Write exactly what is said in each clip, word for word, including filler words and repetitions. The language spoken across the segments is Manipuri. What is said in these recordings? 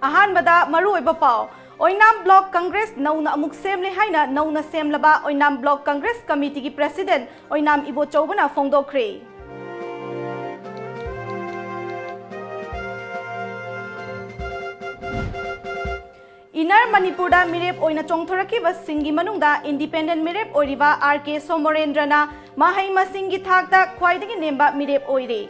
ꯑꯍꯥꯟꯕꯗ ꯃꯔꯨꯑꯣꯏꯕ ꯄꯥꯎ꯫ ꯑꯣꯏꯅꯥꯝ Block Congress ꯅꯧꯅ ꯑꯃꯨꯛ ꯁꯦꯝꯂꯦ ꯍꯥꯏꯅ ꯅꯧꯅ ꯁꯦꯝꯂꯕ ꯑꯣꯏꯅꯥꯝ Block Congress Committeeꯒꯤ President ꯑꯣꯏꯅꯥꯝ ꯏꯕꯣꯆꯧꯕꯅ ꯐꯣꯡꯗꯣꯛꯈ꯭ꯔꯦ꯫ ꯏꯟꯅꯔ ꯃꯅꯤꯄꯨꯔꯗ ꯃꯤꯔꯦꯞ ꯑꯣꯏꯅ ꯆꯣꯡꯊꯣꯔꯛꯈꯤꯕꯁꯤꯡꯒꯤ ꯃꯅꯨꯡꯗ independent ꯃꯤꯔꯦꯞ ꯑꯣꯏꯔꯤꯕ ꯑꯥꯔ ꯀꯦ ꯁꯣꯃꯣꯔꯦꯟꯗ꯭ꯔꯅ ꯃꯍꯩ ꯃꯁꯤꯡꯒꯤ ꯊꯥꯛꯇ ꯈ꯭ꯋꯥꯏꯗꯒꯤ ꯅꯦꯝꯕ ꯃꯤꯔꯦꯞ ꯑꯣꯏꯔꯦ꯫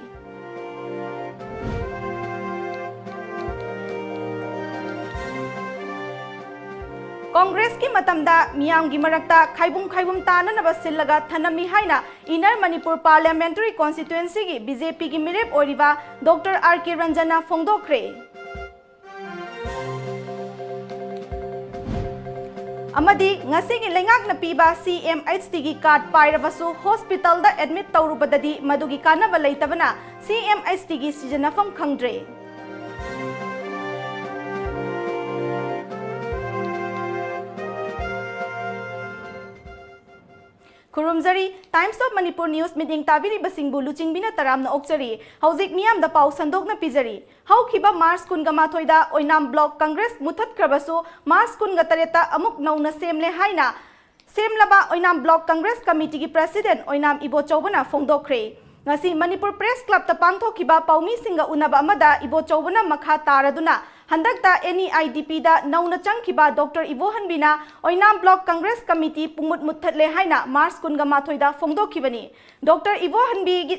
ꯀꯣꯡꯒ꯭ꯔꯦꯁꯀꯤ ꯃꯇꯝꯗ ꯃꯤꯌꯥꯝꯒꯤ ꯃꯔꯛꯇ ꯈꯥꯏꯕꯨꯝ ꯈꯥꯏꯕꯨꯝ ꯇꯥꯅꯅꯕ ꯁꯤꯜꯂꯒ ꯊꯅꯝꯃꯤ ꯍꯥꯏꯅ ꯏꯟꯅꯔ ꯃꯅꯤꯄꯨꯔ Parliamentary Constituencyꯒꯤ BJPꯒꯤ ꯃꯤꯔꯦꯞ ꯑꯣꯏꯔꯤꯕ ꯗꯣꯛꯇꯔ ꯑꯥꯔ ꯀꯦ ꯔꯟꯖꯟꯅ ꯐꯣꯡꯗꯣꯛꯈ꯭ꯔꯦ꯫ ꯑꯃꯗꯤ ꯉꯁꯤꯒꯤ ꯂꯩꯉꯥꯛꯅ ꯄꯤꯕ CMHTꯒꯤ card ꯄꯥꯏꯔꯕꯁꯨ hospitalꯗ admit ꯇꯧꯔꯨꯕꯗꯗꯤ ꯃꯗꯨꯒꯤ ꯀꯥꯟꯅꯕ ꯂꯩꯇꯕꯅ CMHTꯒꯤ ꯁꯤꯖꯤꯟꯅꯐꯝ ꯈꯪꯗ꯭ꯔꯦ꯫ ꯈꯨꯔꯨꯝꯖꯔꯤ꯫ Times of Manipur News ꯃꯤꯠꯌꯦꯡ ꯇꯥꯕꯤꯔꯤꯕꯁꯤꯡꯕꯨ ꯂꯨꯆꯤꯡꯕꯤꯅ ꯇꯔꯥꯝꯅ ꯑꯣꯛꯆꯔꯤ꯫ ꯍꯧꯖꯤꯛ ꯃꯤꯌꯥꯝꯗ ꯄꯥꯎ ꯁꯟꯗꯣꯛꯅ ꯄꯤꯖꯔꯤ꯫ ꯍꯧꯈꯤꯕ ꯃꯥꯔꯆ ꯀꯨꯟꯒ ꯃꯥꯊꯣꯏꯗ ꯑꯣꯏꯅꯥꯝ Block Congress ꯃꯨꯊꯠꯈ꯭ꯔꯕꯁꯨ, ꯃꯥꯔꯆ ꯀꯨꯟꯒ ꯇꯔꯦꯠꯇ ꯑꯃꯨꯛ ꯅꯧꯅ ꯁꯦꯝꯂꯦ ꯍꯥꯏꯅ ꯁꯦꯝꯂꯕ ꯑꯣꯏꯅꯥꯝ Block Congress Committeeꯒꯤ President ꯑꯣꯏꯅꯥꯝ ꯏꯕꯣꯆꯧꯕꯅ ꯐꯣꯡꯗꯣꯛꯈ꯭ꯔꯦ꯫ ꯉꯁꯤ ꯃꯅꯤꯄꯨꯔ Press Clubꯇ ꯄꯥꯡꯊꯣꯛꯈꯤꯕ ꯄꯥꯎꯃꯤꯁꯤꯡꯒ ꯎꯅꯕ ꯑꯃꯗ ꯏꯕꯣꯆꯧꯕꯅ ꯃꯈꯥ ꯇꯥꯔꯗꯨꯅ, ꯍꯟꯗꯛꯇ NEIDPꯗ ꯅꯧꯅ ꯆꯪꯈꯤꯕ ꯗꯣꯛꯇꯔ ꯏꯕꯣꯍꯟꯕꯤꯅ ꯑꯣꯏꯅꯥꯝ Block Congress Committee ꯄꯨꯡꯃꯨꯠ ꯃꯨꯠꯊꯠꯂꯦ ꯍꯥꯏꯅ ꯃꯥꯔꯆ ꯀꯨꯟꯒ ꯃꯥꯊꯣꯏꯗ ꯐꯣꯡꯗꯣꯛꯈꯤꯕꯅꯤ꯫ ꯗꯣꯛꯇꯔ ꯏꯕꯣꯍꯟꯕꯤꯒꯤ,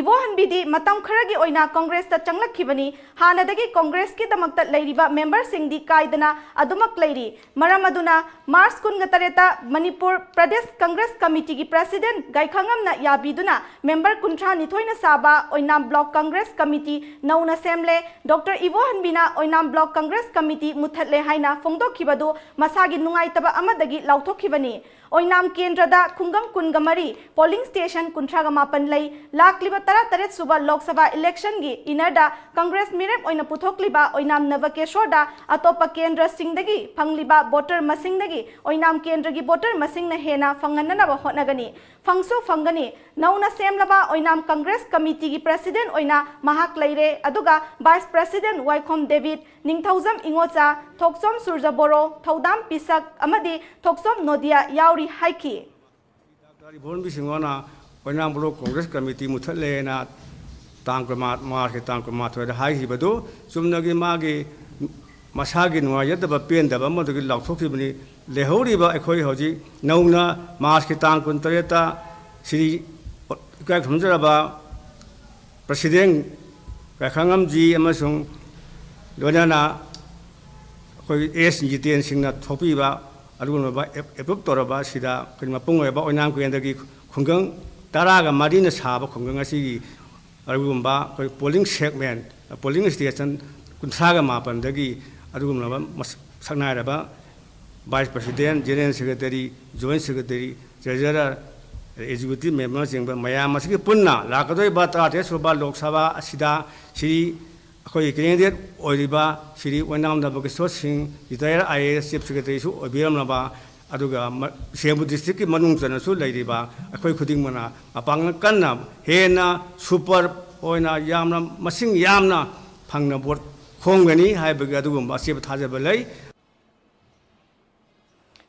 ꯏꯕꯣꯍꯟꯕꯤꯗꯤ ꯃꯇꯝ ꯈꯔꯒꯤ ꯑꯣꯏꯅ ꯀꯣꯡꯒ꯭ꯔꯦꯁꯇ ꯆꯪꯂꯛꯈꯤꯕꯅꯤ꯫ ꯍꯥꯟꯅꯗꯒꯤ ꯀꯣꯡꯒ꯭ꯔꯦꯁꯀꯤꯗꯃꯛꯇ ꯂꯩꯔꯤꯕ ꯃꯦꯝꯕꯔꯁꯤꯡꯗꯤ ꯀꯥꯏꯗꯅ ꯑꯗꯨꯃꯛ ꯂꯩꯔꯤ꯫ ꯃꯔꯝ ꯑꯗꯨꯅ ꯃꯥꯔꯆ ꯀꯨꯟꯒ ꯇꯔꯦꯠꯇ ꯃꯅꯤꯄꯨꯔ ꯄ꯭ꯔꯗꯦꯁ ꯀꯪꯒ꯭ꯔꯦꯁ ꯀꯃꯤꯇꯤꯒꯤ President ꯒꯥꯏꯈꯥꯉꯝꯅ ꯌꯥꯕꯤꯗꯨꯅ ꯃꯦꯝꯕꯔ ꯀꯨꯟꯊ꯭ꯔꯥ ꯅꯤꯊꯣꯏꯅ ꯁꯥꯕ ꯑꯣꯏꯅꯥꯝ Block Congress Committee ꯅꯧꯅ ꯁꯦꯝꯂꯦ꯫ ꯗꯣꯛꯇꯔ ꯏꯕꯣꯍꯟꯕꯤꯅ ꯑꯣꯏꯅꯥꯝ Block Congress Committee ꯃꯨꯠꯊꯠꯂꯦ ꯍꯥꯏꯅ ꯐꯣꯡꯗꯣꯛꯈꯤꯕꯗꯨ ꯃꯁꯥꯒꯤ ꯅꯨꯡꯉꯥꯏꯇꯕ ꯑꯃꯗꯒꯤ ꯂꯥꯎꯊꯣꯛꯈꯤꯕꯅꯤ꯫ ꯑꯣꯏꯅꯥꯝ ꯀꯦꯟꯗ꯭ꯔꯗ ꯈꯨꯡꯒꯪ ꯀꯨꯟꯒ ꯃꯔꯤ, polling station ꯀꯨꯟꯊ꯭ꯔꯥꯒ ꯃꯥꯄꯟ ꯂꯩ꯫ ꯂꯥꯛꯂꯤꯕ ꯇꯔꯥꯇꯔꯦꯠ ꯁꯨꯕ ꯂꯣꯛ ꯁꯚꯥ ꯏꯂꯦꯛꯁꯟꯒꯤ ꯏꯅꯔꯗ ꯀꯪꯒ꯭ꯔꯦꯁ ꯃꯤꯔꯦꯞ ꯑꯣꯏꯅ ꯄꯨꯊꯣꯛꯂꯤꯕ ꯑꯣꯏꯅꯥꯝ ꯅꯕꯀꯦꯁꯣꯔꯗ ꯑꯇꯣꯞꯄ ꯀꯦꯟꯗ꯭ꯔꯁꯤꯡꯗꯒꯤ ꯐꯪꯂꯤꯕ ꯚꯣꯇꯔ ꯃꯁꯤꯡꯗꯒꯤ ꯑꯣꯏꯅꯥꯝ ꯀꯦꯟꯗ꯭ꯔꯒꯤ ꯚꯣꯇꯔ ꯃꯁꯤꯡꯅ ꯍꯦꯟꯅ ꯐꯪꯍꯟꯅꯅꯕ ꯍꯣꯠꯅꯒꯅꯤ꯫ ꯐꯪꯁꯨ ꯐꯪꯒꯅꯤ꯫ ꯅꯧꯅ ꯁꯦꯝꯂꯕ ꯑꯣꯏꯅꯥꯝ ꯀꯪꯒ꯭ꯔꯦꯁ ꯀꯃꯤꯇꯤꯒꯤ ꯄ꯭ꯔꯦꯁꯤꯗꯦꯟꯠ ꯑꯣꯏꯅ ꯃꯍꯥꯛ ꯂꯩꯔꯦ, ꯑꯗꯨꯒ ꯚꯥꯏꯁ ꯄ꯭ꯔꯦꯁꯤꯗꯦꯟꯠ ꯋꯥꯏꯈꯣꯝ ꯗꯦꯕꯤꯠ, ꯅꯤꯡꯊꯧꯖꯝ ꯏꯉꯣꯆꯥ, ꯊꯣꯛꯆꯣꯝ ꯁꯨꯔꯖ ꯕꯣꯔꯣ, ꯊꯧꯗꯥꯝ ꯄꯤꯁꯛ ꯑꯃꯗꯤ ꯊꯣꯛꯆꯣꯝ ꯅꯣꯗꯤꯌꯥ ꯌꯥꯎꯔꯤ ꯍꯥꯏꯈꯤ꯫ ꯗꯥꯛꯇꯔ ꯏꯕꯣꯝꯕꯤ ꯁꯤꯡꯍꯅ ꯑꯣꯏꯅꯥꯝ ꯕ꯭ꯂꯣꯛ ꯀꯣꯡꯒ꯭ꯔꯦꯁ ꯀꯃꯤꯇꯤ ꯃꯨꯊꯠꯂꯦꯅ ꯇꯥꯡ ꯀꯨꯟꯃꯥ-, ꯃꯥꯔꯆꯀꯤ ꯇꯥꯡ ꯀꯨꯟꯃꯥꯊꯣꯏꯗ ꯍꯥꯏꯈꯤꯕꯗꯨ ꯆꯨꯝꯅꯒꯤ ꯃꯥꯒꯤ ꯃꯁꯥꯒꯤ ꯅꯨꯡꯉꯥꯏꯖꯗꯕ ꯄꯦꯟꯗꯕ ꯑꯃꯗꯨꯒꯤ ꯂꯥꯎꯊꯣꯛꯈꯤꯕꯅꯤ꯫ ꯂꯩꯍꯧꯔꯤꯕ ꯑꯩꯈꯣꯏ ꯍꯧꯖꯤꯛ ꯅꯧꯅ ꯃꯥꯔꯆꯀꯤ ꯇꯥꯡ ꯀꯨꯟꯇꯔꯦꯠꯇ ꯁ꯭ꯔꯤ ꯏꯀꯥꯏ ꯈꯨꯝꯅꯖꯔꯕ ꯄ꯭ꯔꯁꯤꯗꯦꯟ ꯀꯥꯏꯈꯥꯉꯝꯖꯤ ꯑꯃꯁꯨꯡ ꯂꯣꯏꯅꯅ ꯑꯩꯈꯣꯏ ꯑꯦꯁ ꯖꯤꯇꯦꯟ ꯁꯤꯡꯅ ꯊꯣꯛꯄꯤꯕ ꯑꯗꯨꯒꯨꯝꯂꯕ ꯑꯦꯞ-, ꯑꯦꯄ꯭ꯔꯨꯞ ꯇꯧꯔꯕ ꯑꯁꯤꯗ ꯑꯩꯈꯣꯏ ꯃꯄꯨꯡ ꯑꯣꯏꯕ ꯑꯣꯏꯅꯥꯝ ꯀꯦꯟꯗ꯭ꯔꯒꯤ ꯈꯨꯡꯒꯪ ꯇꯔꯥꯒ ꯃꯔꯤꯅ ꯁꯥꯕ ꯈꯨꯡꯒꯪ ꯑꯁꯤꯒꯤ ꯑꯗꯨꯒꯨꯝꯕ ꯑꯩꯈꯣꯏ ꯄꯣꯂꯤꯡ ꯁꯦꯒꯃꯦꯟ, ꯄꯣꯂꯤꯡ ꯁ꯭ꯇꯦꯁꯟ ꯀꯨꯟꯊ꯭ꯔꯥꯒ ꯃꯥꯄꯟꯗꯒꯤ ꯑꯗꯨꯒꯨꯝꯂꯕ ꯃꯁ-, ꯁꯛꯅꯥꯏꯔꯕ vice president, general secretary, joint secretary, treasurer, executive ꯃꯦꯝꯕꯔꯅꯆꯤꯡꯕ ꯃꯌꯥꯝ ꯑꯁꯤꯒꯤ ꯄꯨꯟꯅ ꯂꯥꯛꯀꯗꯧꯔꯤꯕ ꯇꯔꯥꯇꯔꯦꯠ ꯁꯨꯕ ꯂꯣꯛ ꯁꯚꯥ ꯑꯁꯤꯗ ꯁ꯭ꯔꯤ ꯑꯩꯈꯣꯏꯒꯤ ꯀꯦꯟꯗꯤꯗꯦꯠ ꯑꯣꯏꯔꯤꯕ ꯁ꯭ꯔꯤ ꯑꯣꯏꯅꯥꯝ ꯅꯕꯀꯤꯁꯣꯔ ꯁꯤꯡ, retire I A S chief ꯁꯦꯀ꯭ꯔꯦꯇꯔꯤꯁꯨ ꯑꯣꯏꯕꯤꯔꯝꯂꯕ, ꯑꯗꯨꯒ ꯃ-, ꯕꯤꯁꯦꯝꯄꯨꯔ ꯗꯤꯁꯇ꯭ꯔꯤꯛꯀꯤ ꯃꯅꯨꯡ ꯆꯟꯅꯁꯨ ꯂꯩꯔꯤꯕ ꯑꯩꯈꯣꯏ ꯈꯨꯗꯤꯡꯃꯛꯅ ꯃꯄꯥꯡꯒꯜ ꯀꯟꯅ ꯍꯦꯟꯅ ꯁꯨꯄꯔ ꯑꯣꯏꯅ ꯌꯥꯝꯅ ꯃꯁꯤꯡ ꯌꯥꯝꯅ ꯐꯪꯅ ꯚꯣꯠ ꯈꯣꯝꯒꯅꯤ ꯍꯥꯏꯕꯒꯤ ꯑꯗꯨꯒꯨꯝꯕ ꯑꯆꯦꯠꯄ ꯊꯥꯖꯕ ꯂꯩ꯫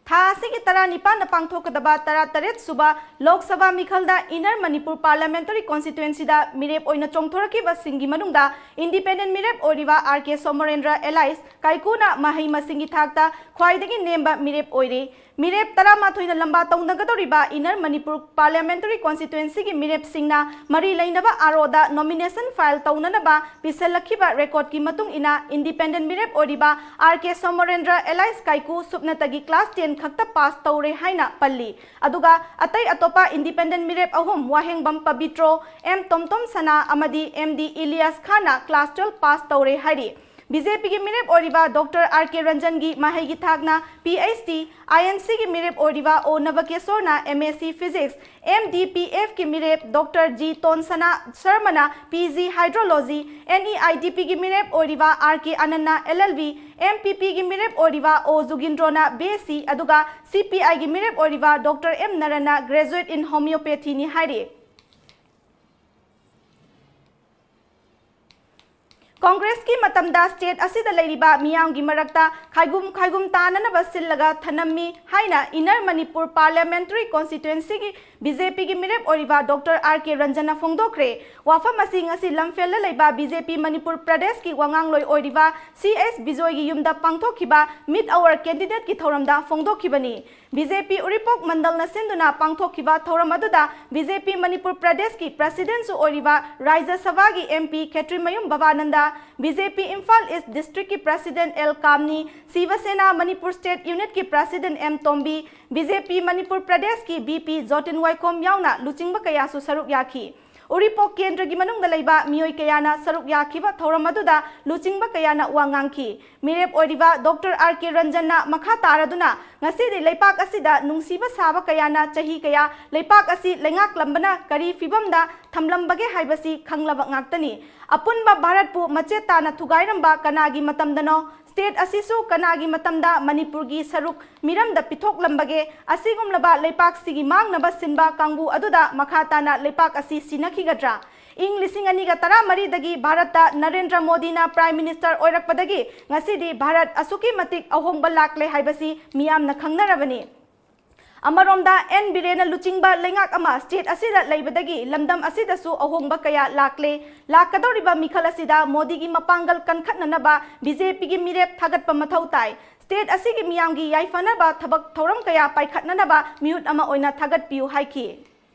ꯊꯥ ꯑꯁꯤꯒꯤ ꯇꯔꯥꯅꯤꯄꯥꯟꯗ ꯄꯥꯡꯊꯣꯛꯀꯗꯕ ꯇꯔꯥꯇꯔꯦꯠ ꯁꯨꯕ ꯂꯣꯛ ꯁꯚꯥ ꯃꯤꯈꯜꯗ ꯏꯟꯅꯔ ꯃꯅꯤꯄꯨꯔ ꯄꯥꯔꯂꯤꯌꯥꯃꯦꯟꯇꯔꯤ ꯀꯣꯟꯁꯇꯤꯇ꯭ꯋꯦꯟꯁꯤꯗ ꯃꯤꯔꯦꯞ ꯑꯣꯏꯅ ꯆꯣꯡꯊꯣꯔꯛꯈꯤꯕꯁꯤꯡꯒꯤ ꯃꯅꯨꯡꯗ ꯏꯟꯗꯤꯄꯦꯟꯗꯦꯟꯠ ꯃꯤꯔꯦꯞ ꯑꯣꯏꯔꯤꯕ ꯑꯥꯔ ꯀꯦ ꯁꯣꯃꯣꯔꯦꯟꯗ꯭ꯔ ꯑꯦꯂꯥꯏꯁ ꯀꯥꯏꯀꯨꯅ ꯃꯍꯩ ꯃꯁꯤꯡꯒꯤ ꯊꯥꯛꯇ ꯈ꯭ꯋꯥꯏꯗꯒꯤ ꯅꯦꯝꯕ ꯃꯤꯔꯦꯞ ꯑꯣꯏꯔꯤ꯫ ꯃꯤꯔꯦꯞ ꯇꯔꯥꯃꯥꯊꯣꯏꯅ ꯂꯝꯕꯥ ꯇꯧꯅꯒꯗꯧꯔꯤꯕ ꯏꯟꯅꯔ ꯃꯅꯤꯄꯨꯔ ꯄꯥꯔꯂꯤꯌꯥꯃꯦꯟꯇꯔꯤ ꯀꯣꯟꯁꯇꯤꯇ꯭ꯋꯦꯟꯁꯤꯒꯤ ꯃꯤꯔꯦꯞꯁꯤꯡꯅ ꯃꯔꯤ ꯂꯩꯅꯕ ꯑꯥꯔ ꯑꯣꯗ ꯅꯣꯃꯤꯅꯦꯁꯟ ꯐꯥꯏꯜ ꯇꯧꯅꯅꯕ ꯄꯤꯁꯜꯂꯛꯈꯤꯕ ꯔꯦꯀꯣꯔꯗꯀꯤ ꯃꯇꯨꯡ ꯏꯟꯅ ꯏꯟꯗꯤꯄꯦꯟꯗꯦꯟꯠ ꯃꯤꯔꯦꯞ ꯑꯣꯏꯔꯤꯕ ꯑꯥꯔ ꯀꯦ ꯁꯣꯃꯣꯔꯦꯟꯗ꯭ꯔ ꯑꯦꯂꯥꯏꯁ ꯀꯥꯏꯀꯨ ꯁꯨꯞꯅꯇꯒꯤ ꯀ꯭ꯂꯥꯁ ꯇꯦꯟ ꯈꯛꯇ ꯄꯥꯁ ꯇꯧꯔꯦ ꯍꯥꯏꯅ ꯄꯜꯂꯤ꯫ ꯑꯗꯨꯒ ꯑꯇꯩ ꯑꯇꯣꯞꯄ ꯏꯟꯗꯤꯄꯦꯟꯗꯦꯟꯠ ꯃꯤꯔꯦꯞ ꯑꯍꯨꯝ, ꯋꯥꯍꯦꯡꯕꯝ ꯄꯕꯤꯇ꯭ꯔꯣ, ꯑꯦꯝ ꯇꯣꯝꯇꯣꯝ ꯁꯅꯥ ꯑꯃꯗꯤ ꯑꯦꯝ ꯗꯤ ꯏꯂꯤꯌꯥꯁ ꯈꯥꯟꯅ ꯀ꯭ꯂꯥꯁ ꯇꯨꯋꯦꯜꯐ ꯄꯥꯁ ꯇꯧꯔꯦ ꯍꯥꯏꯔꯤ꯫ ꯕꯤ ꯖꯦ ꯄꯤꯒꯤ ꯃꯤꯔꯦꯞ ꯑꯣꯏꯔꯤꯕ ꯗꯣꯛꯇꯔ ꯑꯥꯔ ꯀꯦ ꯔꯟꯖꯟꯒꯤ ꯃꯍꯩꯒꯤ ꯊꯥꯛꯅ P H D, I N ꯁꯤꯒꯤ ꯃꯤꯔꯦꯞ ꯑꯣꯏꯔꯤꯕ ꯑꯣ ꯅꯕꯀꯦꯁꯣꯔꯅ M S C physics, M D P ꯑꯦꯐꯀꯤ ꯃꯤꯔꯦꯞ ꯗꯣꯛꯇꯔ ꯖꯤ ꯇꯣꯟꯁꯅꯥ ꯁꯔꯃꯅ P G hydrology, N E I D ꯄꯤꯒꯤ ꯃꯤꯔꯦꯞ ꯑꯣꯏꯔꯤꯕ ꯑꯥꯔ ꯀꯦ ꯑꯥꯅꯟꯅ L L B, M P ꯄꯤꯒꯤ ꯃꯤꯔꯦꯞ ꯑꯣꯏꯔꯤꯕ ꯑꯣ ꯖꯨꯒꯤꯟꯗ꯭ꯔꯣꯅ ꯕꯤ ꯑꯦꯁ ꯁꯤ, ꯑꯗꯨꯒ ꯁꯤ ꯄꯤ ꯑꯥꯏꯒꯤ ꯃꯤꯔꯦꯞ ꯑꯣꯏꯔꯤꯕ ꯗꯣꯛꯇꯔ ꯑꯦꯝ ꯅꯔꯟꯅ Graduate in Homeopathyꯅꯤ ꯍꯥꯏꯔꯤ꯫ ꯀꯣꯡꯒ꯭ꯔꯦꯁꯀꯤ ꯃꯇꯝꯗ ꯁ꯭ꯇꯦꯠ ꯑꯁꯤꯗ ꯂꯩꯔꯤꯕ ꯃꯤꯌꯥꯝꯒꯤ ꯃꯔꯛꯇ ꯈꯥꯏꯒꯨꯝ ꯈꯥꯏꯒꯨꯝ ꯇꯥꯅꯅꯕ ꯁꯤꯜꯂꯒ ꯊꯅꯝꯃꯤ ꯍꯥꯏꯅ ꯏꯟꯅꯔ ꯃꯅꯤꯄꯨꯔ ꯄꯥꯔꯂꯤꯌꯥꯃꯦꯟꯇꯔꯤ ꯀꯣꯟꯁꯇꯤꯇ꯭ꯋꯦꯟꯁꯤꯒꯤ ꯕꯤ ꯖꯦ ꯄꯤꯒꯤ ꯃꯤꯔꯦꯞ ꯑꯣꯏꯔꯤꯕ ꯗꯣꯛꯇꯔ ꯑꯥꯔ ꯀꯦ ꯔꯟꯖꯟꯅ ꯐꯣꯡꯗꯣꯛꯈ꯭ꯔꯦ꯫ ꯋꯥꯐꯝ ꯑꯁꯤ ꯉꯁꯤ ꯂꯝꯐꯦꯜꯗ ꯂꯩꯕ ꯕꯤ ꯖꯦ ꯄꯤ ꯃꯅꯤꯄꯨꯔ ꯄ꯭ꯔꯗꯦꯁꯀꯤ ꯋꯥꯉꯥꯡꯂꯣꯏ ꯑꯣꯏꯔꯤꯕ ꯁꯤ ꯑꯦꯁ ꯕꯤꯖꯣꯏꯒꯤ ꯌꯨꯝꯗ ꯄꯥꯡꯊꯣꯛꯈꯤꯕ Meet Our Candidateꯀꯤ ꯊꯧꯔꯝꯗ ꯐꯣꯡꯗꯣꯛꯈꯤꯕꯅꯤ꯫ ꯕꯤ ꯖꯦ ꯄꯤ ꯎꯔꯤꯄꯣꯛ ꯃꯟꯗꯜꯅ ꯁꯤꯟꯗꯨꯅ ꯄꯥꯡꯊꯣꯛꯈꯤꯕ ꯊꯧꯔꯝ ꯑꯗꯨꯗ ꯕꯤ ꯖꯦ ꯄꯤ ꯃꯅꯤꯄꯨꯔ ꯄ꯭ꯔꯗꯦꯁꯀꯤ ꯄ꯭ꯔꯁꯤꯗꯦꯟꯠꯁꯨ ꯑꯣꯏꯔꯤꯕ ꯔꯥꯖ꯭ꯌ ꯁꯚꯥꯒꯤ ꯑꯦꯝ ꯄꯤ ꯈꯦꯇ꯭ꯔꯤꯃꯌꯨꯝ ꯚꯕꯥꯅꯟꯗ, ꯕꯤ ꯖꯦ ꯄꯤ ꯏꯝꯐꯥꯜ ꯏꯁ꯭ꯠ ꯗꯤꯁꯇ꯭ꯔꯤꯛꯀꯤ ꯄ꯭ꯔꯁꯤꯗꯦꯟꯠ ꯑꯦꯜ ꯀꯥꯝꯅꯤ, ꯁꯤꯕ ꯁꯦꯅꯥ ꯃꯅꯤꯄꯨꯔ ꯁ꯭ꯇꯦꯠ ꯌꯨꯅꯤꯠꯀꯤ ꯄ꯭ꯔꯁꯤꯗꯦꯟꯠ ꯑꯦꯝ ꯇꯣꯝꯕꯤ, ꯕꯤ ꯖꯦ ꯄꯤ ꯃꯅꯤꯄꯨꯔ ꯄ꯭ꯔꯗꯦꯁꯀꯤ ꯕꯤ ꯄꯤ ꯖꯣꯇꯤꯟ ꯋꯥꯏꯈꯣꯝ ꯌꯥꯎꯅ ꯂꯨꯆꯤꯡꯕ ꯀꯌꯥꯁꯨ ꯁꯔꯨꯛ ꯌꯥꯈꯤ꯫ ꯎꯔꯤꯄꯣꯛ ꯀꯦꯟꯗ꯭ꯔꯒꯤ ꯃꯅꯨꯡꯗ ꯂꯩꯕ ꯃꯤꯑꯣꯏ ꯀꯌꯥꯅ ꯁꯔꯨꯛ ꯌꯥꯈꯤꯕ ꯊꯧꯔꯝ ꯑꯗꯨꯗ ꯂꯨꯆꯤꯡꯕ ꯀꯌꯥꯅ ꯋꯥ ꯉꯥꯡꯈꯤ꯫ ꯃꯤꯔꯦꯞ ꯑꯣꯏꯔꯤꯕ ꯗꯣꯛꯇꯔ ꯑꯥꯔ ꯀꯦ ꯔꯟꯖꯟꯅ ꯃꯈꯥ ꯇꯥꯔꯗꯨꯅ ꯉꯁꯤꯗꯤ ꯂꯩꯄꯥꯛ ꯑꯁꯤꯗ ꯅꯨꯡꯁꯤꯕ ꯁꯥꯕ ꯀꯌꯥꯅ ꯆꯍꯤ ꯀꯌꯥ ꯂꯩꯄꯥꯛ ꯑꯁꯤ ꯂꯩꯉꯥꯛꯂꯝꯕꯅ ꯀꯔꯤ ꯐꯤꯚꯝꯗ ꯊꯝꯂꯝꯕꯒꯦ ꯍꯥꯏꯕꯁꯤ ꯈꯪꯂꯕ ꯉꯥꯛꯇꯅꯤ꯫ ꯑꯄꯨꯟꯕ ꯚꯥꯔꯠꯄꯨ ꯃꯆꯦꯠ ꯇꯥꯅ ꯊꯨꯒꯥꯏꯔꯝꯕ ꯀꯅꯥꯒꯤ ꯃꯇꯝꯗꯅꯣ? ꯁ꯭ꯇꯦꯠ ꯑꯁꯤꯁꯨ ꯀꯅꯥꯒꯤ ꯃꯇꯝꯗ ꯃꯅꯤꯄꯨꯔꯒꯤ ꯁꯔꯨꯛ ꯃꯤꯔꯝꯗ ꯄꯤꯊꯣꯛꯂꯝꯕꯒꯦ? ꯑꯁꯤꯒꯨꯝꯂꯕ ꯂꯩꯄꯥꯛꯁꯤꯒꯤ ꯃꯥꯡꯅꯕ ꯁꯤꯟꯕ ꯀꯥꯡꯕꯨ ꯑꯗꯨꯗ ꯃꯈꯥ ꯇꯥꯅ ꯂꯩꯄꯥꯛ ꯑꯁꯤ ꯁꯤꯟꯅꯈꯤꯒꯗ꯭ꯔꯥ? ꯏꯪ ꯂꯤꯁꯤꯡ ꯑꯅꯤꯒ ꯇꯔꯥꯃꯔꯤꯗꯒꯤ ꯚꯥꯔꯠꯇ ꯅꯔꯦꯟꯗ꯭ꯔ ꯃꯣꯗꯤꯅ ꯄ꯭ꯔꯥꯏꯝ ꯃꯤꯅꯤꯁꯇꯔ ꯑꯣꯏꯔꯛꯄꯗꯒꯤ ꯉꯁꯤꯗꯤ ꯚꯥꯔꯠ ꯑꯁꯨꯛꯀꯤ ꯃꯇꯤꯛ ꯑꯍꯣꯡꯕ ꯂꯥꯛꯂꯦ ꯍꯥꯏꯕꯁꯤ ꯃꯤꯌꯥꯝꯅ ꯈꯪꯅꯔꯕꯅꯤ꯫ ꯑꯃꯔꯣꯝꯗ ꯑꯦꯟ ꯕꯤꯔꯦꯟꯅ ꯂꯨꯆꯤꯡꯕ ꯂꯩꯉꯥꯛ ꯑꯃ ꯁ꯭ꯇꯦꯠ ꯑꯁꯤꯗ ꯂꯩꯕꯗꯒꯤ ꯂꯝꯗꯝ ꯑꯁꯤꯗꯁꯨ ꯑꯍꯣꯡꯕ ꯀꯌꯥ ꯂꯥꯛꯂꯦ꯫ ꯂꯥꯛꯀꯗꯧꯔꯤꯕ ꯃꯤꯈꯜ ꯑꯁꯤꯗ ꯃꯣꯗꯤꯒꯤ ꯃꯄꯥꯡꯒꯜ ꯀꯟꯈꯠꯅꯅꯕ ꯕꯤ ꯖꯦ ꯄꯤꯒꯤ ꯃꯤꯔꯦꯞ ꯊꯥꯒꯠꯄ ꯃꯊꯧ ꯇꯥꯏ꯫ ꯁ꯭ꯇꯦꯠ ꯑꯁꯤꯒꯤ ꯃꯤꯌꯥꯝꯒꯤ ꯌꯥꯏꯐꯅꯕ ꯊꯕꯛ ꯊꯧꯔꯝ ꯀꯌꯥ ꯄꯥꯏꯈꯠꯅꯅꯕ ꯃꯤꯍꯨꯠ ꯑꯃ ꯑꯣꯏꯅ ꯊꯥꯒꯠꯄꯤꯌꯨ ꯍꯥꯏꯈꯤ꯫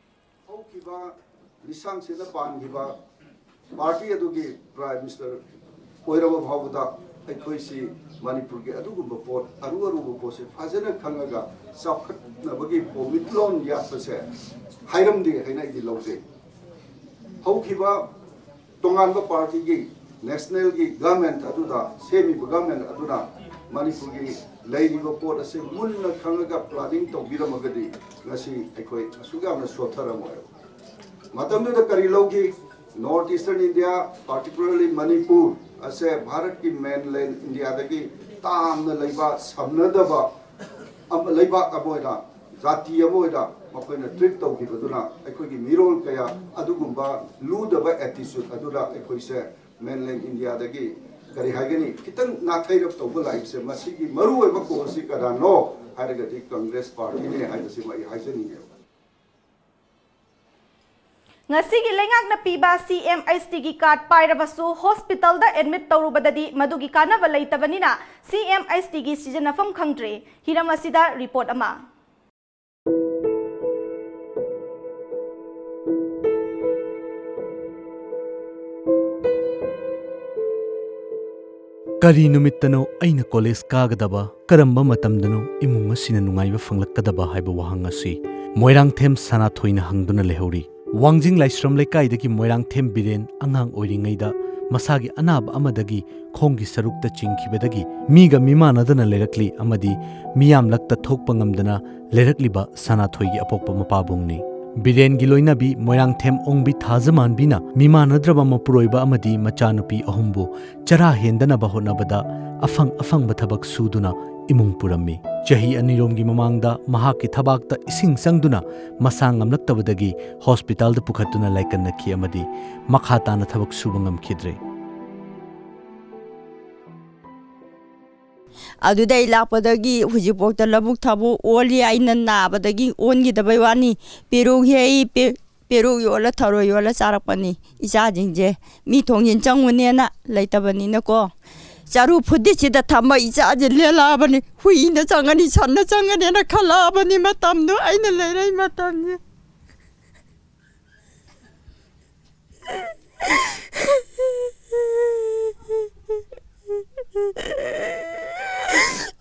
ꯍꯧꯈꯤꯕ ꯂꯤꯁꯥꯡꯁꯤꯗ ꯄꯥꯟꯈꯤꯕ ꯄꯥꯔꯇꯤ ꯑꯗꯨꯒꯤ ꯄ꯭ꯔꯥꯏꯝ ꯃꯤꯅꯤꯁꯇꯔ ꯑꯣꯏꯔꯕ ꯐꯥꯎꯕꯗ ꯑꯩꯈꯣꯏꯁꯤ ꯃꯅꯤꯄꯨꯔꯒꯤ ꯑꯗꯨꯒꯨꯝꯕ ꯄꯣꯠ, ꯑꯔꯨ ꯑꯔꯨꯕ ꯄꯣꯠꯁꯦ ꯐꯖꯅ ꯈꯪꯉꯒ ꯆꯥꯎꯈꯠꯅꯕꯒꯤ ꯄꯣꯃꯤꯠꯂꯣꯟ ꯌꯥꯠꯄꯁꯦ ꯍꯥꯏꯔꯝꯗꯦ ꯍꯥꯏꯅ ꯑꯩꯗꯤ ꯂꯧꯖꯩ꯫ ꯍꯧꯈꯤꯕ ꯇꯣꯉꯥꯟꯕ ꯄꯥꯔꯇꯤꯒꯤ ꯅꯦꯁꯅꯦꯜꯒꯤ ꯒꯚꯔꯟꯃꯦꯟꯠ ꯑꯗꯨꯗ, ꯁꯦꯝꯃꯤꯕ ꯒꯚꯔꯟꯃꯦꯟꯠ ꯑꯗꯨꯅ ꯃꯅꯤꯄꯨꯔꯒꯤ ꯂꯩꯔꯤꯕ ꯄꯣꯠ ꯑꯁꯤ ꯃꯨꯟꯅ ꯈꯪꯉꯒ ꯄ꯭ꯂꯥꯅꯤꯡ ꯇꯧꯕꯤꯔꯝꯃꯒꯗꯤ ꯉꯁꯤ ꯑꯩꯈꯣꯏ ꯑꯁꯨꯛ ꯌꯥꯝꯅ ꯁꯣꯠꯊꯔꯝꯃꯣꯏ꯫ ꯃꯇꯝꯗꯨꯗ ꯀꯔꯤ ꯂꯧꯈꯤ? ꯅꯣꯔꯠ ꯏꯁꯇꯔꯟ ꯏꯟꯗꯤꯌꯥ, ꯄꯥꯔꯇꯤꯀꯨꯂꯔꯂꯤ ꯃꯅꯤꯄꯨꯔ ꯑꯁꯦ ꯚꯥꯔꯠꯀꯤ ꯃꯦꯟꯂꯦꯟ ꯏꯟꯗꯤꯌꯥꯗꯒꯤ ꯇꯥꯝꯅ ꯂꯩꯕ, ꯁꯝꯅꯗꯕ ꯑꯃ, ꯂꯩꯕꯥꯛ ꯑꯃ ꯑꯣꯏꯅ, ꯖꯥꯇꯤ ꯑꯃ ꯑꯣꯏꯅ ꯃꯈꯣꯏꯅ ꯇ꯭ꯔꯤꯠ ꯇꯧꯈꯤꯕꯗꯨꯅ ꯑꯩꯈꯣꯏꯒꯤ ꯃꯤꯔꯣꯜ ꯀꯌꯥ ꯑꯗꯨꯒꯨꯝꯕ ꯂꯨꯗꯕ ꯑꯦꯇꯤꯆꯨꯠ ꯑꯗꯨꯅ ꯑꯩꯈꯣꯏꯁꯦ ꯃꯦꯟꯂꯦꯟ ꯏꯟꯗꯤꯌꯥꯗꯒꯤ, ꯀꯔꯤ ꯍꯥꯏꯒꯅꯤ, ꯈꯤꯇꯪ ꯅꯥꯊꯩꯔꯞ ꯇꯧꯕ ꯂꯥꯛꯏꯕꯁꯦ, ꯃꯁꯤꯒꯤ ꯃꯔꯨꯑꯣꯏꯕ ꯀꯣꯖꯁꯤ ꯀꯅꯥꯅꯣ ꯍꯥꯏꯔꯒꯗꯤ ꯀꯪꯒ꯭ꯔꯦꯁ ꯄꯥꯔꯇꯤꯅꯦ ꯍꯥꯏꯕꯁꯤꯃ ꯑꯩ ꯍꯥꯏꯖꯅꯤꯡꯉꯦꯕ꯫ ꯉꯁꯤꯒꯤ ꯂꯩꯉꯥꯛꯅ ꯄꯤꯕ ꯁꯤ ꯑꯦꯝ ꯑꯩꯆ ꯇꯤꯒꯤ ꯀꯥꯔꯗ ꯄꯥꯏꯔꯕꯁꯨ ꯍꯣꯁꯄꯤꯇꯥꯜꯗ ꯑꯦꯗꯃꯤꯠ ꯇꯧꯔꯨꯕꯗꯗꯤ ꯃꯗꯨꯒꯤ ꯀꯥꯟꯅꯕ ꯂꯩꯇꯕꯅꯤꯅ ꯁꯤ ꯑꯦꯝ ꯑꯩꯆ ꯇꯤꯒꯤ ꯁꯤꯖꯤꯟꯅꯐꯝ ꯈꯪꯗ꯭ꯔꯦ꯫ ꯍꯤꯔꯝ ꯑꯁꯤꯗ ꯔꯤꯄꯣꯔꯠ ꯑꯃ꯫ ꯀꯔꯤ ꯅꯨꯃꯤꯠꯇꯅꯣ ꯑꯩꯅ ꯀꯣꯂꯦꯖ ꯀꯥꯒꯗꯕ? ꯀꯔꯝꯕ ꯃꯇꯝꯗꯅꯣ ꯏꯃꯨꯡ ꯑꯁꯤꯅ ꯅꯨꯡꯉꯥꯏꯕ ꯐꯪꯂꯛꯀꯗꯕ ꯍꯥꯏꯕ ꯋꯥꯍꯪ ꯑꯁꯤ ꯃꯣꯏꯔꯥꯡꯊꯦꯝ ꯁꯅꯥꯊꯣꯏꯅ ꯍꯪꯗꯨꯅ ꯂꯩꯍꯧꯔꯤ꯫ ꯋꯥꯡꯖꯤꯡ ꯂꯥꯏꯁ꯭ꯔꯝ ꯂꯩꯀꯥꯏꯗꯒꯤ ꯃꯣꯏꯔꯥꯡꯊꯦꯝ ꯕꯤꯔꯦꯟ ꯑꯉꯥꯡ ꯑꯣꯏꯔꯤꯉꯩꯗ ꯃꯁꯥꯒꯤ ꯑꯅꯥꯕ ꯑꯃꯗꯒꯤ ꯈꯣꯡꯒꯤ ꯁꯔꯨꯛꯇ ꯆꯤꯡꯈꯤꯕꯗꯒꯤ ꯃꯤꯒ ꯃꯤꯃꯥꯟꯅꯗꯅ ꯂꯩꯔꯛꯂꯤ ꯑꯃꯗꯤ ꯃꯤꯌꯥꯝꯂꯛꯇ ꯊꯣꯛꯄ ꯉꯝꯗꯅ ꯂꯩꯔꯛꯂꯤꯕ ꯁꯅꯥꯊꯣꯏꯒꯤ ꯑꯄꯣꯛꯄ ꯃꯄꯥꯕꯨꯡꯅꯤ꯫ ꯕꯤꯔꯦꯟꯒꯤ ꯂꯣꯏꯅꯕꯤ ꯃꯣꯏꯔꯥꯡꯊꯦꯝ ꯑꯣꯡꯕꯤ ꯊꯥꯖꯃꯥꯟꯕꯤꯅ ꯃꯤꯃꯥꯟꯅꯗ꯭ꯔꯕ ꯃꯄꯨꯔꯣꯏꯕ ꯑꯃꯗꯤ ꯃꯆꯥꯅꯨꯄꯤ ꯑꯍꯨꯝꯕꯨ ꯆꯔꯥ ꯍꯦꯟꯗꯅꯕ ꯍꯣꯠꯅꯕꯗ ꯑꯐꯪ ꯑꯐꯪꯕ ꯊꯕꯛ ꯁꯨꯗꯨꯅ ꯏꯃꯨꯡ ꯄꯨꯔꯝꯃꯤ꯫ ꯆꯍꯤ ꯑꯅꯤꯔꯣꯝꯒꯤ ꯃꯃꯥꯡꯗ ꯃꯍꯥꯛꯀꯤ ꯊꯕꯥꯛꯇ ꯏꯁꯤꯡ ꯆꯪꯗꯨꯅ ꯃꯁꯥ ꯉꯝꯂꯛꯇꯕꯗꯒꯤ ꯍꯣꯁꯄꯤꯇꯥꯜꯗ ꯄꯨꯈꯠꯇꯨꯅ ꯂꯥꯏꯀꯠꯅꯈꯤ ꯑꯃꯗꯤ ꯃꯈꯥ ꯇꯥꯅ ꯊꯕꯛ ꯁꯨꯕ ꯉꯝꯈꯤꯗ꯭ꯔꯦ꯫ ꯑꯗꯨꯗꯩ ꯂꯥꯛꯄꯗꯒꯤ ꯍꯧꯖꯤꯛꯐꯥꯎꯗ ꯂꯧꯕꯨꯛ ꯊꯕꯛ ꯑꯣꯜꯂꯤ꯫ ꯑꯩꯅ ꯅꯥꯕꯗꯒꯤ ꯑꯣꯟꯈꯤꯗꯕꯩ ꯋꯥꯅꯤ꯫ ꯄꯦꯔꯨꯛ ꯍꯦꯛꯏ, ꯄꯦ-, ꯄꯦꯔꯨꯛ ꯌꯣꯜꯂ ꯊꯔꯣꯏ ꯌꯣꯜꯂ ꯆꯥꯔꯛꯄꯅꯤ ꯏꯆꯥꯁꯤꯡꯁꯦ꯫ ꯃꯤ ꯊꯣꯡꯖꯤꯟ ꯆꯪꯉꯨꯅꯦꯅ ꯂꯩꯇꯕꯅꯤꯅꯀꯣ꯫ ꯆꯔꯨ ꯐꯨꯗꯤꯠꯁꯤꯗ ꯊꯝꯕ ꯏꯆꯥꯁꯦ ꯂꯦꯜꯂꯛꯑꯕꯅꯤ꯫ ꯍꯨꯏꯅ ꯆꯪꯒꯅꯤ, ꯁꯟꯅ ꯆꯪꯒꯅꯤꯅ ꯈꯜꯂꯛꯑꯕꯅꯤ ꯃꯇꯝꯗꯣ, ꯑꯩꯅ ꯂꯩꯔꯛꯏ ꯃꯇꯝꯁꯦ꯫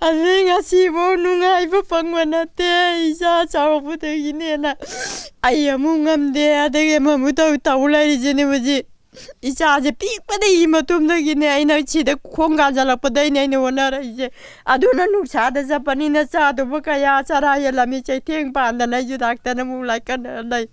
ꯑꯗꯨꯗꯩ ꯉꯁꯤꯐꯥꯎ ꯅꯨꯡꯉꯥꯏꯕ ꯐꯪꯕ ꯅꯠꯇꯦ꯫ ꯏꯆꯥ ꯆꯥꯎꯔꯛꯄꯗꯒꯤꯅꯦꯅ ꯑꯩ ꯑꯃꯨꯛ ꯉꯝꯗꯦ, ꯑꯗꯒꯤ ꯑꯃꯃꯨꯛ ꯇꯧ, ꯇꯧ ꯂꯩꯔꯤꯁꯤꯅꯦ ꯍꯧꯖꯤꯛ꯫ ꯏꯆꯥꯁꯦ ꯄꯤꯛꯄꯗꯒꯤ ꯃꯇꯨꯡꯗꯒꯤꯅꯦ ꯑꯩꯅ ꯁꯤꯗ ꯈꯣꯡ ꯀꯥꯟꯁꯤꯜꯂꯛꯄꯗꯩꯅꯦ ꯑꯩꯅ ꯍꯣꯠꯅꯔꯛꯏꯁꯦ꯫ ꯑꯗꯨꯅ ꯅꯨꯡꯁꯥꯗ ꯆꯠꯄꯅꯤꯅ ꯆꯥꯗꯕ ꯀꯌꯥ ꯆꯔꯥ ꯍꯦꯜꯂꯝꯃꯤ, ꯆꯩꯊꯦꯡ ꯄꯥꯟꯗꯅ ꯑꯩꯁꯨ ꯗꯥꯛꯇꯔꯅ ꯑꯃꯨꯛ ꯂꯥꯏꯀꯠꯅ ꯂꯩ꯫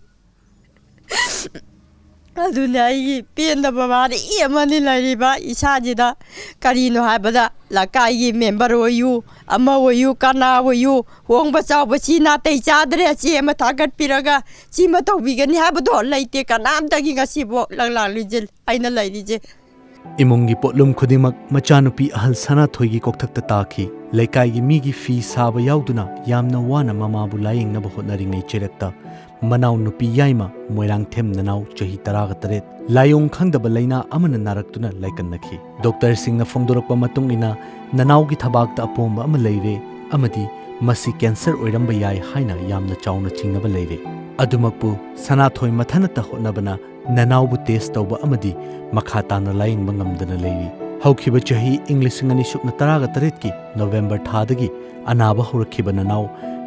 ꯑꯗꯨꯅ ꯑꯩꯒꯤ ꯄꯦꯟꯗꯕ ꯋꯥꯔꯤ ꯑꯃꯅꯤ ꯂꯩꯔꯤꯕ ꯏꯁꯥꯁꯤꯗ꯫ ꯀꯔꯤꯅꯣ ꯍꯥꯏꯕꯗ, ꯂꯩꯀꯥꯏꯒꯤ ꯃꯦꯝꯕꯔ ꯑꯣꯏꯌꯨ, ꯑꯃ ꯑꯣꯏꯌꯨ, ꯀꯅꯥ ꯑꯣꯏꯌꯨ, ꯍꯣꯡꯕ ꯆꯥꯎꯕ ꯁꯤ ꯅꯥꯇꯩ ꯆꯥꯗ꯭ꯔꯦ, ꯆꯦ ꯑꯃ ꯊꯥꯒꯠꯄꯤꯔꯒ ꯁꯤꯃ ꯇꯧꯕꯤꯒꯅꯤ ꯍꯥꯏꯕꯗꯣ ꯂꯩꯇꯦ꯫ ꯀꯅꯥꯝꯇꯒꯤ ꯉꯁꯤꯐꯥꯎ ꯂꯪꯂꯥꯛꯂꯤꯁꯦ ꯑꯩꯅ ꯂꯩꯔꯤꯁꯦ꯫ ꯏꯃꯨꯡꯒꯤ ꯄꯣꯠꯂꯨꯝ ꯈꯨꯗꯤꯡꯃꯛ ꯃꯆꯥꯅꯨꯄꯤ ꯑꯍꯜ ꯁꯅꯥꯊꯣꯏꯒꯤ ꯀꯣꯛꯊꯛꯇ ꯇꯥꯈꯤ꯫ ꯂꯩꯀꯥꯏꯒꯤ ꯃꯤꯒꯤ ꯐꯤ ꯁꯥꯕ ꯌꯥꯎꯗꯨꯅ ꯌꯥꯝꯅ ꯋꯥꯅ ꯃꯃꯥꯕꯨ ꯂꯥꯌꯦꯡꯅꯕ ꯍꯣꯠꯅꯔꯤꯉꯩ ꯆꯩꯔꯛꯇ ꯃꯅꯥꯎ ꯅꯨꯄꯤ ꯌꯥꯏꯃ ꯃꯣꯏꯔꯥꯡꯊꯦꯝ ꯅꯅꯥꯎ ꯆꯍꯤ ꯇꯔꯥꯒ ꯇꯔꯦꯠ ꯂꯥꯏꯑꯣꯡ ꯈꯪꯗꯕ ꯂꯩꯅꯥ ꯑꯃꯅ ꯅꯥꯔꯛꯇꯨꯅ ꯂꯥꯏꯀꯠꯅꯈꯤ꯫ ꯗꯣꯛꯇꯔꯁꯤꯡꯅ ꯐꯣꯡꯗꯣꯔꯛꯄ ꯃꯇꯨꯡ ꯏꯟꯅ ꯅꯅꯥꯎꯒꯤ ꯊꯕꯥꯛꯇ ꯑꯄꯣꯝꯕ ꯑꯃ ꯂꯩꯔꯦ ꯑꯃꯗꯤ ꯃꯁꯤ ꯀꯦꯟꯁꯔ ꯑꯣꯏꯔꯝꯕ ꯌꯥꯏ ꯍꯥꯏꯅ ꯌꯥꯝꯅ ꯆꯥꯎꯅ ꯆꯤꯡꯅꯕ ꯂꯩꯔꯦ꯫ ꯑꯗꯨꯃꯛꯄꯨ ꯁꯅꯥꯊꯣꯏ ꯃꯊꯟꯇ ꯍꯣꯠꯅꯕꯅ ꯅꯅꯥꯎꯕꯨ ꯇꯦꯁ ꯇꯧꯕ ꯑꯃꯗꯤ ꯃꯈꯥ ꯇꯥꯅ ꯂꯥꯌꯦꯡꯕ ꯉꯝꯗꯅ ꯂꯩꯔꯤ꯫ ꯍꯧꯈꯤꯕ ꯆꯍꯤ ꯏꯪ ꯂꯤꯁꯤꯡ ꯑꯅꯤ ꯁꯨꯞꯅ ꯇꯔꯥꯒ ꯇꯔꯦꯠꯀꯤ ꯅꯣꯚꯦꯝꯕꯔ ꯊꯥꯗꯒꯤ ꯑꯅꯥꯕ ꯍꯧꯔꯛꯈꯤꯕ ꯅꯅꯥꯎ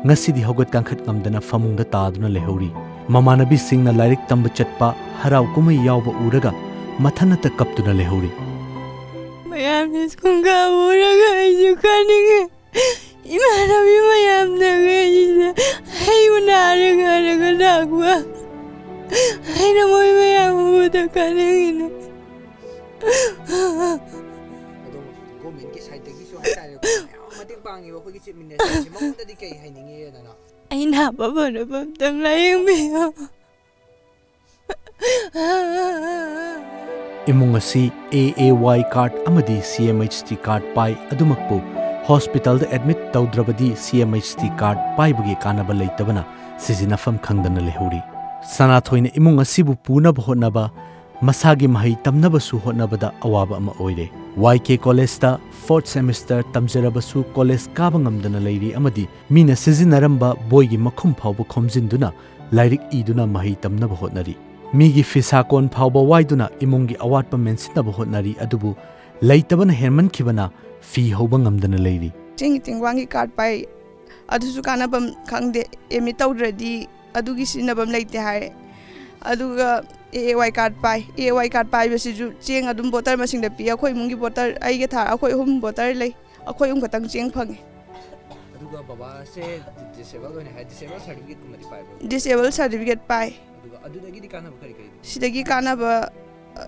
ꯉꯁꯤꯗꯤ ꯍꯧꯒꯠ ꯀꯥꯡꯈꯠ ꯉꯝꯗꯅ ꯐꯃꯨꯡꯗ ꯇꯥꯗꯨꯅ ꯂꯩꯍꯧꯔꯤ꯫ ꯃꯃꯥꯟꯅꯕꯤꯁꯤꯡꯅ ꯂꯥꯏꯔꯤꯛ ꯇꯝꯕ ꯆꯠꯄ, ꯍꯔꯥꯎ ꯀꯨꯝꯍꯩ ꯌꯥꯎꯕ ꯎꯔꯒ ꯃꯊꯟꯅꯇ ꯀꯞꯇꯨꯅ ꯂꯩꯍꯧꯔꯤ꯫ ꯃꯌꯥꯝꯁꯦ ꯁ꯭ꯀꯨꯜ ꯀꯥꯕ ꯎꯔꯒ ꯑꯩꯁꯨ ꯀꯥꯅꯤꯡꯉꯦ꯫ ꯏꯃꯥꯟꯅꯕꯤ ꯃꯌꯥꯝꯅ ꯑꯩꯁꯤꯗ ꯍꯩ ꯎꯅꯔꯒ ꯍꯥꯏꯔꯒ ꯂꯥꯛꯄ꯫ ꯑꯩꯅ ꯃꯣꯏ ꯃꯌꯥꯝ ꯎꯕꯗ ꯀꯥꯅꯤꯡꯉꯤꯅꯦ꯫ ꯑꯗꯣ ꯒꯣꯔꯃꯦꯟꯒꯤ ꯁꯥꯏꯠꯇꯒꯤꯁꯨ ꯍꯥꯏꯇꯥꯔꯦꯀꯣ, ꯃꯌꯥꯝ ꯑꯃ ꯃꯇꯦꯡ ꯄꯥꯡꯉꯤꯕ ꯑꯩꯈꯣꯏꯒꯤ ꯆꯤꯐ ꯃꯤꯅꯤꯁꯇꯔꯁꯦ, ꯃꯉꯣꯟꯗꯗꯤ ꯀꯩ ꯍꯥꯏꯅꯤꯡꯉꯤ ꯅꯅꯥꯎ? ꯑꯩ ꯅꯥꯕ ꯐꯅꯕ ꯑꯝꯇꯪ ꯂꯥꯏꯌꯦꯡꯕꯤꯌꯨ꯫ ꯏꯃꯨꯡ ꯑꯁꯤ ꯑꯦ ꯑꯦ ꯋꯥꯏ ꯀꯥꯔꯗ ꯑꯃꯗꯤ ꯁꯤ ꯑꯦꯝ ꯑꯩꯆ ꯇꯤ ꯀꯥꯔꯗ ꯄꯥꯏ꯫ ꯑꯗꯨꯃꯛꯄꯨ ꯍꯣꯁꯄꯤꯇꯥꯜꯗ ꯑꯦꯗꯃꯤꯠ ꯇꯧꯗ꯭ꯔꯕꯗꯤ ꯁꯤ ꯑꯦꯝ ꯑꯩꯆ ꯇꯤ ꯀꯥꯔꯗ ꯄꯥꯏꯕꯒꯤ ꯀꯥꯟꯅꯕ ꯂꯩꯇꯕꯅ ꯁꯤꯖꯤꯟꯅꯐꯝ ꯈꯪꯗꯅ ꯂꯩꯍꯧꯔꯤ꯫ ꯁꯅꯥꯊꯣꯏꯅ ꯏꯃꯨꯡ ꯑꯁꯤꯕꯨ ꯄꯨꯅꯕ ꯍꯣꯠꯅꯕ ꯃꯁꯥꯒꯤ ꯃꯍꯩ ꯇꯝꯅꯕꯁꯨ ꯍꯣꯠꯅꯕꯗ ꯑꯋꯥꯕ ꯑꯃ ꯑꯣꯏꯔꯦ꯫ ꯋꯥꯏ ꯀꯦ ꯀꯣꯂꯦꯖꯇ ꯐꯣꯔꯠ ꯁꯦꯃꯤꯁꯇꯔ ꯇꯝꯖꯔꯕꯁꯨ ꯀꯣꯂꯦꯖ ꯀꯥꯕ ꯉꯝꯗꯅ ꯂꯩꯔꯤ ꯑꯃꯗꯤ ꯃꯤꯅ ꯁꯤꯖꯤꯟꯅꯔꯝꯕ ꯕꯣꯏꯒꯤ ꯃꯈꯨꯝ ꯐꯥꯎꯕ ꯈꯣꯝꯖꯤꯟꯗꯨꯅ ꯂꯥꯏꯔꯤꯛ ꯏꯗꯨꯅ ꯃꯍꯩ ꯇꯝꯅꯕ ꯍꯣꯠꯅꯔꯤ꯫ ꯃꯤꯒꯤ ꯐꯤꯁꯥ ꯀꯣꯟ ꯐꯥꯎꯕ ꯋꯥꯏꯗꯨꯅ ꯏꯃꯨꯡꯒꯤ ꯑꯋꯥꯠꯄ ꯃꯦꯟꯁꯤꯟꯅꯕ ꯍꯣꯠꯅꯔꯤ, ꯑꯗꯨꯕꯨ ꯂꯩꯇꯕꯅ ꯍꯦꯟꯃꯟꯈꯤꯕꯅ ꯐꯤ ꯍꯧꯕ ꯉꯝꯗꯅ ꯂꯩꯔꯤ꯫ ꯆꯤꯡꯒꯤ ꯇꯦꯡꯋꯥꯡꯒꯤ ꯀꯥꯔꯗ ꯄꯥꯏ, ꯑꯗꯨꯁꯨ ꯀꯥꯟꯅꯐꯝ ꯈꯪꯗꯦ꯫ ꯑꯦꯗꯃꯤꯠ ꯇꯧꯗ꯭ꯔꯗꯤ ꯑꯗꯨꯒꯤ ꯁꯤꯖꯤꯟꯅꯐꯝ ꯂꯩꯇꯦ ꯍꯥꯏ꯫ ꯑꯗꯨꯒ ꯑꯦ ꯑꯦ ꯋꯥꯏ ꯀꯥꯔꯗ ꯄꯥꯏ꯫ ꯑꯦ ꯑꯦ ꯋꯥꯏ ꯀꯥꯔꯗ ꯄꯥꯏꯕꯁꯤꯁꯨ ꯆꯦꯡ ꯑꯗꯨꯝ ꯕꯣꯇꯜ ꯃꯁꯤꯡꯗ ꯄꯤ꯫ ꯑꯩꯈꯣꯏ ꯏꯃꯨꯡꯒꯤ ꯕꯣꯇꯜ, ꯑꯩꯒ ꯊꯥꯔ ꯑꯩꯈꯣꯏ ꯑꯍꯨꯝ ꯕꯣꯇꯜ ꯂꯩ꯫ ꯑꯩꯈꯣꯏ ꯑꯍꯨꯝ ꯈꯛꯇꯪ ꯆꯦꯡ ꯐꯪꯉꯦ꯫ ꯑꯗꯨꯒ ꯕꯕꯥꯁꯦ ꯗꯤꯁꯦꯕꯜ ꯑꯣꯏꯅ ꯍꯥꯏ, ꯗꯤꯁꯦꯕꯜ ꯁꯥꯔꯇꯤꯐꯤꯀꯦꯠꯀꯨꯝꯕꯗꯤ ꯄꯥꯏꯕ꯭ꯔꯣ? ꯗꯤꯁꯦꯕꯜ ꯁꯥꯔꯇꯤꯐꯤꯀꯦꯠ ꯄꯥꯏ꯫ ꯑꯗꯨꯒ ꯑꯗꯨꯗꯒꯤꯗꯤ ꯀꯥꯟꯅꯕ ꯀꯔꯤ ꯀꯔꯤ? ꯁꯤꯗꯒꯤ ꯀꯥꯟꯅꯕ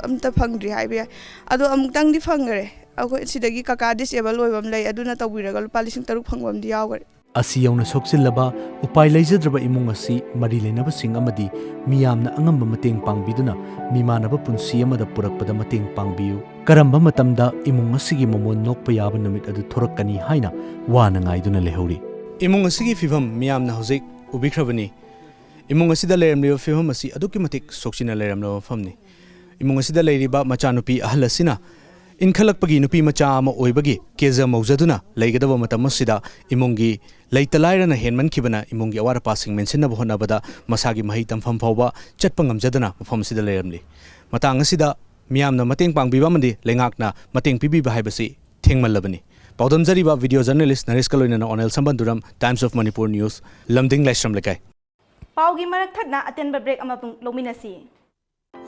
ꯑꯝꯇ ꯐꯪꯗ꯭ꯔꯤ ꯍꯥꯏꯕ ꯌꯥꯏ꯫ ꯑꯗꯣ ꯑꯃꯨꯛꯇꯪꯗꯤ ꯐꯪꯈꯔꯦ꯫ ꯑꯩꯈꯣꯏ ꯁꯤꯗꯒꯤ ꯀꯀꯥ ꯗꯤꯁꯦꯕꯜ ꯑꯣꯏꯕ ꯑꯃ ꯂꯩ, ꯑꯗꯨꯅ ꯇꯧꯕꯤꯔꯒ ꯂꯨꯄꯥ ꯂꯤꯁꯤꯡ ꯇꯔꯨꯛ ꯐꯪꯕ ꯑꯃꯗꯤ ꯌꯥꯎꯈꯔꯦ꯫ ꯑꯁꯤ ꯌꯧꯅ ꯁꯣꯛꯆꯤꯜꯂꯕ ꯎꯄꯥꯏ ꯂꯩꯖꯗ꯭ꯔꯕ ꯏꯃꯨꯡ ꯑꯁꯤ ꯃꯔꯤ ꯂꯩꯅꯕꯁꯤꯡ ꯑꯃꯗꯤ ꯃꯤꯌꯥꯝꯅ ꯑꯉꯝꯕ ꯃꯇꯦꯡ ꯄꯥꯡꯕꯤꯗꯨꯅ ꯃꯤꯃꯥꯟꯅꯕ ꯄꯨꯟꯁꯤ ꯑꯃꯗ ꯄꯨꯔꯛꯄꯗ ꯃꯇꯦꯡ ꯄꯥꯡꯕꯤꯌꯨ꯫ ꯀꯔꯝꯕ ꯃꯇꯝꯗ ꯏꯃꯨꯡ ꯑꯁꯤꯒꯤ ꯃꯃꯣꯟ ꯅꯣꯛꯄ ꯌꯥꯕ ꯅꯨꯃꯤꯠ ꯑꯗꯨ ꯊꯣꯔꯛꯀꯅꯤ ꯍꯥꯏꯅ ꯋꯥꯅ ꯉꯥꯏꯗꯨꯅ ꯂꯩꯍꯧꯔꯤ꯫ ꯏꯃꯨꯡ ꯑꯁꯤꯒꯤ ꯐꯤꯕꯝ ꯃꯤꯌꯥꯝꯅ ꯍꯧꯖꯤꯛ ꯎꯕꯤꯈ꯭ꯔꯕꯅꯤ꯫ ꯏꯃꯨꯡ ꯑꯁꯤꯗ ꯂꯩꯔꯝꯂꯤꯕ ꯐꯤꯕꯝ ꯑꯁꯤ ꯑꯗꯨꯛꯀꯤ ꯃꯇꯤꯛ ꯁꯣꯛꯆꯤꯟꯅ ꯂꯩꯔꯝꯂꯕ ꯃꯐꯝꯅꯤ꯫ ꯏꯃꯨꯡ ꯑꯁꯤꯗ ꯂꯩꯔꯤꯕ ꯃꯆꯥꯅꯨꯄꯤ ꯑꯍꯜ ꯑꯁꯤꯅ ꯏꯟꯈꯠꯂꯛꯄꯒꯤ ꯅꯨꯄꯤ ꯃꯆꯥ ꯑꯃ ꯑꯣꯏꯕꯒꯤ ꯀꯦꯖ ꯃꯧꯖꯗꯨꯅ ꯂꯩꯒꯗꯕ ꯃꯇꯝ ꯑꯁꯤꯗ ꯏꯃꯨꯡꯒꯤ ꯂꯩꯇ ꯂꯥꯏꯔꯅ ꯍꯦꯟꯃꯟꯈꯤꯕꯅ ꯏꯃꯨꯡꯒꯤ ꯑꯋꯥꯠ ꯑꯄꯥꯁꯤꯡ ꯃꯦꯟꯁꯤꯟꯅꯕ ꯍꯣꯠꯅꯕꯗ ꯃꯁꯥꯒꯤ ꯃꯍꯩ ꯇꯝꯐꯝ ꯐꯥꯎꯕ ꯆꯠꯄ ꯉꯝꯖꯗꯅ ꯃꯐꯝ ꯑꯁꯤꯗ ꯂꯩꯔꯝꯂꯤ꯫ ꯃꯇꯥꯡ ꯑꯁꯤꯗ ꯃꯤꯌꯥꯝꯅ ꯃꯇꯦꯡ ꯄꯥꯡꯕꯤꯕ ꯑꯃꯗꯤ ꯂꯩꯉꯥꯛꯅ ꯃꯇꯦꯡ ꯄꯤꯕꯤꯕ ꯍꯥꯏꯕꯁꯤ ꯊꯦꯡꯃꯜꯂꯕꯅꯤ꯫ ꯄꯥꯎꯗꯝꯖꯔꯤꯕ ꯚꯤꯗꯤꯑꯣ ꯖꯔꯅꯦꯂꯤꯁ ꯅꯔꯦꯁꯀ ꯂꯣꯏꯅꯅ ꯑꯣꯅꯦꯜ ꯁꯝꯕꯟꯗꯨꯔꯝ, Times of Manipur News, ꯂꯝꯗꯤꯡ ꯂꯥꯏꯁ꯭ꯔꯝ ꯂꯩꯀꯥꯏ꯫ ꯄꯥꯎꯒꯤ ꯃꯔꯛ ꯊꯠꯅ ꯑꯇꯦꯟꯕ ꯕ꯭ꯔꯦꯛ ꯑꯃ ꯄꯨꯡ ꯂꯧꯃꯤꯟꯅꯁꯤ꯫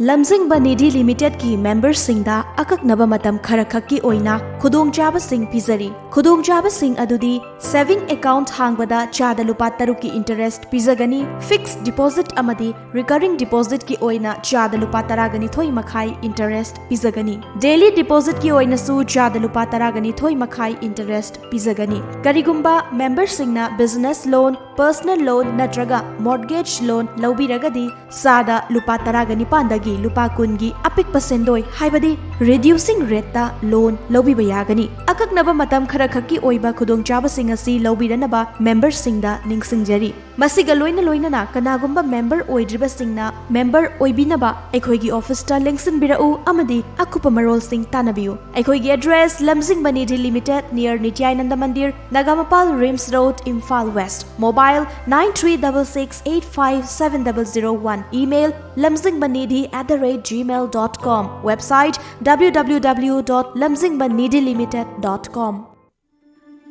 ꯂꯝꯖꯤꯡꯕ ꯅꯤꯙꯤ ꯂꯤꯃꯤꯇꯦꯗꯀꯤ ꯃꯦꯝꯕꯔꯁꯤꯡꯗ ꯑꯀꯛꯅꯕ ꯃꯇꯝ ꯈꯔꯈꯛꯀꯤ ꯑꯣꯏꯅ ꯈꯨꯗꯣꯡꯆꯥꯕꯁꯤꯡ ꯄꯤꯖꯔꯤ꯫ ꯈꯨꯗꯣꯡꯆꯥꯕꯁꯤꯡ ꯑꯗꯨꯗꯤ ꯁꯦꯚꯤꯡ ꯑꯦꯀꯥꯎꯟꯠ ꯍꯥꯡꯕꯗ ꯆꯥꯗ ꯂꯨꯄꯥ ꯇꯔꯨꯛꯀꯤ ꯏꯟꯇꯔꯦꯁꯠ ꯄꯤꯖꯒꯅꯤ, ꯐꯤꯛꯁ ꯗꯤꯄꯣꯖꯤꯠ ꯑꯃꯗꯤ ꯔꯤꯀꯔꯤꯡ ꯗꯤꯄꯣꯖꯤꯠꯀꯤ ꯑꯣꯏꯅ ꯆꯥꯗ ꯂꯨꯄꯥ ꯇꯔꯥꯒ ꯅꯤꯊꯣꯏ ꯃꯈꯥꯏ ꯏꯟꯇꯔꯦꯁꯠ ꯄꯤꯖꯒꯅꯤ꯫ ꯗꯦꯂꯤ ꯗꯤꯄꯣꯖꯤꯠꯀꯤ ꯑꯣꯏꯅꯁꯨ ꯆꯥꯗ ꯂꯨꯄꯥ ꯇꯔꯥꯒ ꯅꯤꯊꯣꯏ ꯃꯈꯥꯏ ꯏꯟꯇꯔꯦꯁꯠ ꯄꯤꯖꯒꯅꯤ꯫ ꯀꯔꯤꯒꯨꯝꯕ ꯃꯦꯝꯕꯔꯁꯤꯡꯅ ꯕꯤꯖꯤꯅꯦꯁ ꯂꯣꯟ, ꯄꯔꯁꯅꯦꯜ ꯂꯣꯟ ꯅꯠꯇ꯭ꯔꯒ ꯃꯣꯔꯠꯒꯦꯖ ꯂꯣꯟ ꯂꯧꯕꯤꯔꯒꯗꯤ ꯆꯥꯗ ꯂꯨꯄꯥ ꯇꯔꯥꯒ ꯅꯤꯄꯥꯟꯗꯒꯤ ꯂꯨꯄꯥ ꯀꯨꯟꯒꯤ ꯑꯄꯤꯛꯄ ꯁꯦꯟꯗꯣꯏ, ꯍꯥꯏꯕꯗꯤ ꯔꯤꯗ꯭ꯌꯨꯁꯤꯡ ꯔꯦꯠꯇ ꯂꯣꯟ ꯂꯧꯕꯤꯕ ꯌꯥꯒꯅꯤ꯫ ꯑꯀꯛꯅꯕ ꯃꯇꯝ ꯈꯔꯈꯛꯀꯤ ꯑꯣꯏꯕ ꯈꯨꯗꯣꯡꯆꯥꯕꯁꯤꯡ ꯑꯁꯤ ꯂꯧꯕꯤꯅꯅꯕ ꯃꯦꯝꯕꯔꯁꯤꯡꯗ ꯅꯤꯡꯁꯤꯡꯖꯔꯤ꯫ ꯃꯁꯤꯒ ꯂꯣꯏꯅ ꯂꯣꯏꯅꯅ ꯀꯅꯥꯒꯨꯝꯕ ꯃꯦꯝꯕꯔ ꯑꯣꯏꯗ꯭ꯔꯤꯕꯁꯤꯡꯅ ꯃꯦꯝꯕꯔ ꯑꯣꯏꯕꯤꯅꯕ ꯑꯩꯈꯣꯏꯒꯤ ꯑꯣꯐꯤꯁꯇ ꯂꯦꯡꯁꯤꯟꯕꯤꯔꯛꯎ ꯑꯃꯗꯤ ꯑꯀꯨꯞꯄ ꯃꯔꯣꯜꯁꯤꯡ ꯇꯥꯟꯅꯕꯤꯌꯨ꯫ ꯑꯩꯈꯣꯏꯒꯤ address: Lamzingba Nidhi limited, near Nityananda Mandir, Nagamapal, RIMS road, Imphal west. Mobile: nine three double six eight five seven double zero one. Email: lamjingbanidhi at the rate gmail dot com. Website: W W W dot lamjingbanidhilimited dot com.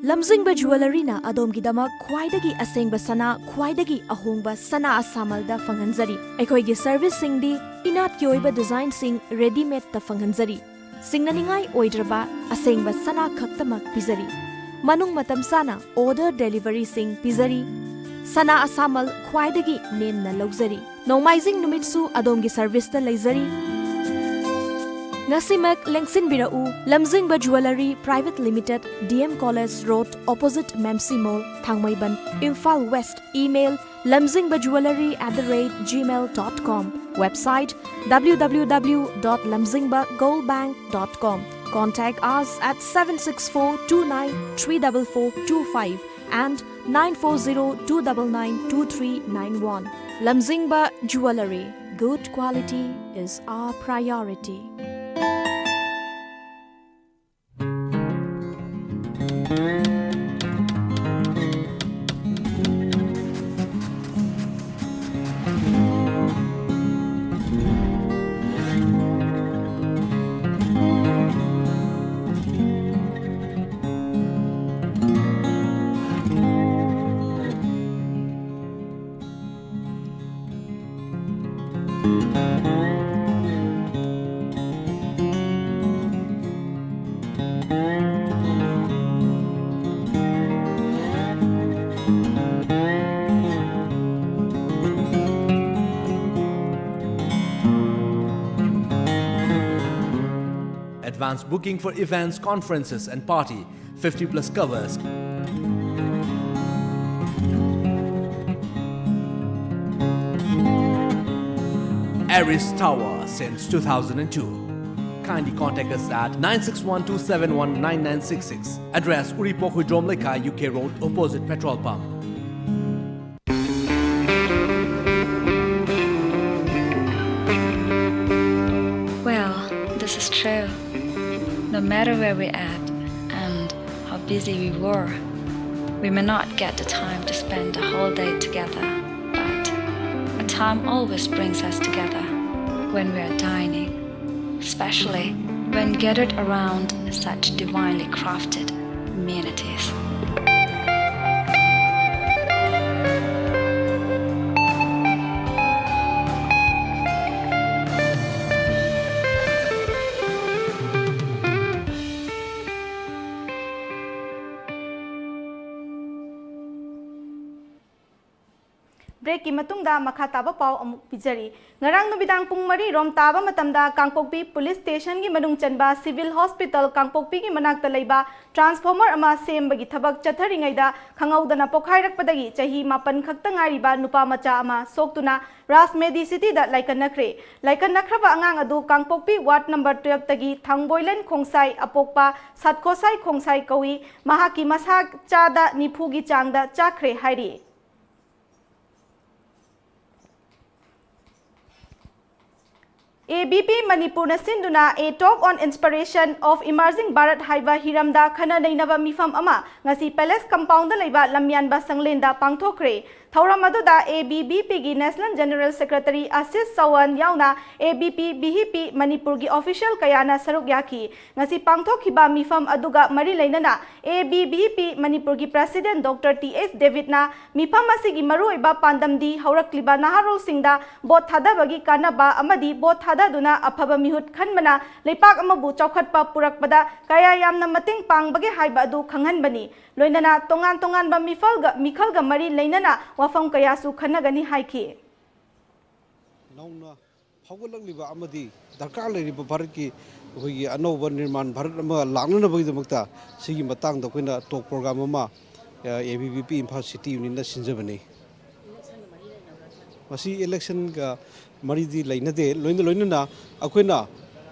ꯂꯝꯖꯤꯡꯕ ꯖꯨꯋꯦꯂꯔꯤꯅ ꯑꯗꯣꯝꯒꯤꯗꯃꯛ ꯈ꯭ꯋꯥꯏꯗꯒꯤ ꯑꯁꯦꯡꯕ ꯁꯅꯥ, ꯈ꯭ꯋꯥꯏꯗꯒꯤ ꯑꯍꯣꯡꯕ ꯁꯅꯥ ꯑꯁꯥꯃꯜꯗ ꯐꯪꯍꯟꯖꯔꯤ꯫ ꯑꯩꯈꯣꯏꯒꯤ ꯁꯔꯚꯤꯁꯁꯤꯡꯗꯤ ꯏꯅꯥꯠꯀꯤ ꯑꯣꯏꯕ ꯗꯤꯖꯥꯏꯟꯁꯤꯡ ꯔꯦꯗꯤꯃꯦꯗꯇ ꯐꯪꯍꯟꯖꯔꯤ꯫ ꯁꯤꯡꯅꯅꯤꯡꯉꯥꯏ ꯑꯣꯏꯗ꯭ꯔꯕ ꯑꯁꯦꯡꯕ ꯁꯅꯥ ꯈꯛꯇꯃꯛ ꯄꯤꯖꯔꯤ꯫ ꯃꯅꯨꯡ ꯃꯇꯝ ꯆꯥꯅ ꯑꯣꯔꯗꯔ ꯗꯦꯂꯤꯚꯔꯤꯁꯤꯡ ꯄꯤꯖꯔꯤ꯫ ꯁꯅꯥ ꯑꯁꯥꯃꯜ ꯈ꯭ꯋꯥꯏꯗꯒꯤ ꯅꯦꯝꯅ ꯂꯧꯖꯔꯤ꯫ ꯅꯣꯡꯃꯥꯏꯖꯤꯡ ꯅꯨꯃꯤꯠꯁꯨ ꯑꯗꯣꯝꯒꯤ ꯁꯔꯚꯤꯁꯇ ꯂꯩꯖꯔꯤ꯫ ꯉꯁꯤꯃꯛ ꯂꯦꯡꯁꯤꯟꯕꯤꯔꯛꯎ, Lamzingba jewellery private limited, D M college road, opposite Memsi mall, Thangmeiband, Imphal west. Email, lamzingba jewellery at the rate gmail dot com. Website, W W W dot lamzingba gold bank dot com. Contact us at seven six four two nine three double four two five and nine four zero two double nine two three nine one. Lamzingba Jewellery. Good quality is our priority. Advance booking for events, conferences, and party. Fifty plus covers. Aris Tower since two thousand two. Kindly contact us at nine six one two seven one nine nine six six. Address: Uripokhui Dromlekha, U K Road, opposite petrol pump. Well, this is true. No matter where we at and how busy we were, we may not get the time to spend the whole day together. But a time always brings us together when we are dining, especially when gathered around such divinely crafted Amenities. Breakꯀꯤ ꯃꯇꯨꯡꯗ ꯃꯈꯥ ꯇꯥꯕ ꯄꯥꯎ ꯑꯃꯨꯛ ꯄꯤꯖꯔꯤ꯫ ꯉꯔꯥꯡ ꯅꯨꯃꯤꯗꯥꯡ ꯄꯨꯡ ꯃꯔꯤ ꯔꯣꯝ ꯇꯥꯕ ꯃꯇꯝꯗ ꯀꯥꯡꯄꯣꯛꯄꯤ Police Stationꯒꯤ ꯃꯅꯨꯡ ꯆꯟꯕ Civil Hospital ꯀꯥꯡꯄꯣꯛꯄꯤꯒꯤ ꯃꯅꯥꯛꯇ ꯂꯩꯕ transformer ꯑꯃ ꯁꯦꯝꯕꯒꯤ ꯊꯕꯛ ꯆꯠꯊꯔꯤꯉꯩꯗ ꯈꯪꯍꯧꯗꯅ ꯄꯣꯈꯥꯏꯔꯛꯄꯗꯒꯤ ꯆꯍꯤ ꯃꯥꯄꯟ ꯈꯛꯇ ꯉꯥꯏꯔꯤꯕ ꯅꯨꯄꯥ ꯃꯆꯥ ꯑꯃ ꯁꯣꯛꯇꯨꯅ Raj Medicity ꯗ ꯂꯥꯏꯀꯠꯅꯈ꯭ꯔꯦ꯫ ꯂꯥꯏꯀꯠꯅꯈ꯭ꯔꯕ ꯑꯉꯥꯡ ꯑꯗꯨ ꯀꯥꯡꯄꯣꯛꯄꯤ Ward number twelve ꯇꯒꯤ ꯊꯥꯡꯕꯣꯏꯂꯦꯟ ꯈꯣꯡꯁꯥꯏ ꯑꯄꯣꯛꯄ ꯁꯠꯈꯣꯁꯥꯏ ꯈꯣꯡꯁꯥꯏ ꯀꯧꯏ꯫ ꯃꯍꯥꯛꯀꯤ ꯃꯁꯥ ꯆꯥꯗ ꯅꯤꯐꯨꯒꯤ ꯆꯥꯡꯗ ꯆꯥꯈ꯭ꯔꯦ ꯍꯥꯏꯔꯤ꯫ A B P ꯃꯅꯤꯄꯨꯔꯅ ꯁꯤꯟꯗꯨꯅ A Talk on Inspiration of Emerging Bharat ꯍꯥꯏꯕ ꯍꯤꯔꯝꯗ ꯈꯟꯅ ꯅꯩꯅꯕ ꯃꯤꯐꯝ ꯑꯃ ꯉꯁꯤ Palace Compound ꯗ ꯂꯩꯕ ꯂꯝꯌꯥꯟꯕ ꯁꯪꯂꯦꯟꯗ ꯄꯥꯡꯊꯣꯛꯈ꯭ꯔꯦ꯫ ꯊꯧꯔꯝ ꯑꯗꯨꯗ A B V P ꯒꯤ National General Secretary ꯑꯁꯤꯁ ꯆꯧꯍꯥꯟ ꯌꯥꯎꯅ A B P V H P ꯃꯅꯤꯄꯨꯔꯒꯤ official ꯀꯌꯥꯅ ꯁꯔꯨꯛ ꯌꯥꯈꯤ꯫ ꯉꯁꯤ ꯄꯥꯡꯊꯣꯛꯈꯤꯕ ꯃꯤꯐꯝ ꯑꯗꯨꯒ ꯃꯔꯤ ꯂꯩꯅꯅ A B V H P ꯃꯅꯤꯄꯨꯔꯒꯤ President Doctor T S David ꯅ ꯃꯤꯐꯝ ꯑꯁꯤꯒꯤ ꯃꯔꯨꯑꯣꯏꯕ ꯄꯥꯟꯗꯝꯗꯤ ꯍꯧꯔꯛꯂꯤꯕ ꯅꯍꯥꯔꯣꯜꯁꯤꯡꯗ ꯚꯣꯠ ꯊꯥꯗꯕꯒꯤ ꯀꯥꯟꯅꯕ ꯑꯃꯗꯤ ꯚꯣꯠ ꯊꯥꯗꯗꯨꯅ ꯑꯐꯕ ꯃꯤꯍꯨꯠ ꯈꯟꯕꯅ ꯂꯩꯄꯥꯛ ꯑꯃꯕꯨ ꯆꯥꯎꯈꯠꯄ ꯄꯨꯔꯛꯄꯗ ꯀꯌꯥ ꯌꯥꯝꯅ ꯃꯇꯦꯡ ꯄꯥꯡꯕꯒꯦ ꯍꯥꯏꯕ ꯑꯗꯨ ꯈꯪꯍꯟꯕꯅꯤ꯫ ꯂꯣꯏꯅꯅ ꯇꯣꯉꯥꯟ ꯇꯣꯉꯥꯟꯕ ꯃꯤꯐꯜꯒ, ꯃꯤꯈꯜꯒ ꯃꯔꯤ ꯂꯩꯅꯅ ꯋꯥꯐꯝ ꯀꯌꯥꯁꯨ ꯈꯟꯅꯒꯅꯤ ꯍꯥꯏꯈꯤ꯫ ꯅꯧꯅ ꯐꯥꯎꯒꯠꯂꯛꯂꯤꯕ ꯑꯃꯗꯤ ꯗꯔꯀꯥꯔ ꯂꯩꯔꯤꯕ ꯚꯥꯔꯠꯀꯤ, ꯑꯩꯈꯣꯏꯒꯤ ꯑꯅꯧꯕ ꯅꯤꯔꯃꯥꯟ ꯚꯥꯔꯠ ꯑꯃ ꯂꯥꯛꯅꯅꯕꯒꯤꯗꯃꯛꯇ ꯁꯤꯒꯤ ꯃꯇꯥꯡꯗ ꯑꯩꯈꯣꯏꯅ talk program ꯑꯃ, ꯑ, A B V P Imphal City Unionꯅ ꯁꯤꯟꯖꯕꯅꯤ꯫ ꯃꯁꯤ electionꯒ ꯃꯔꯤꯗꯤ ꯂꯩꯅꯗꯦ꯫ ꯂꯣꯏꯅ ꯂꯣꯏꯅꯅ ꯑꯩꯈꯣꯏꯅ,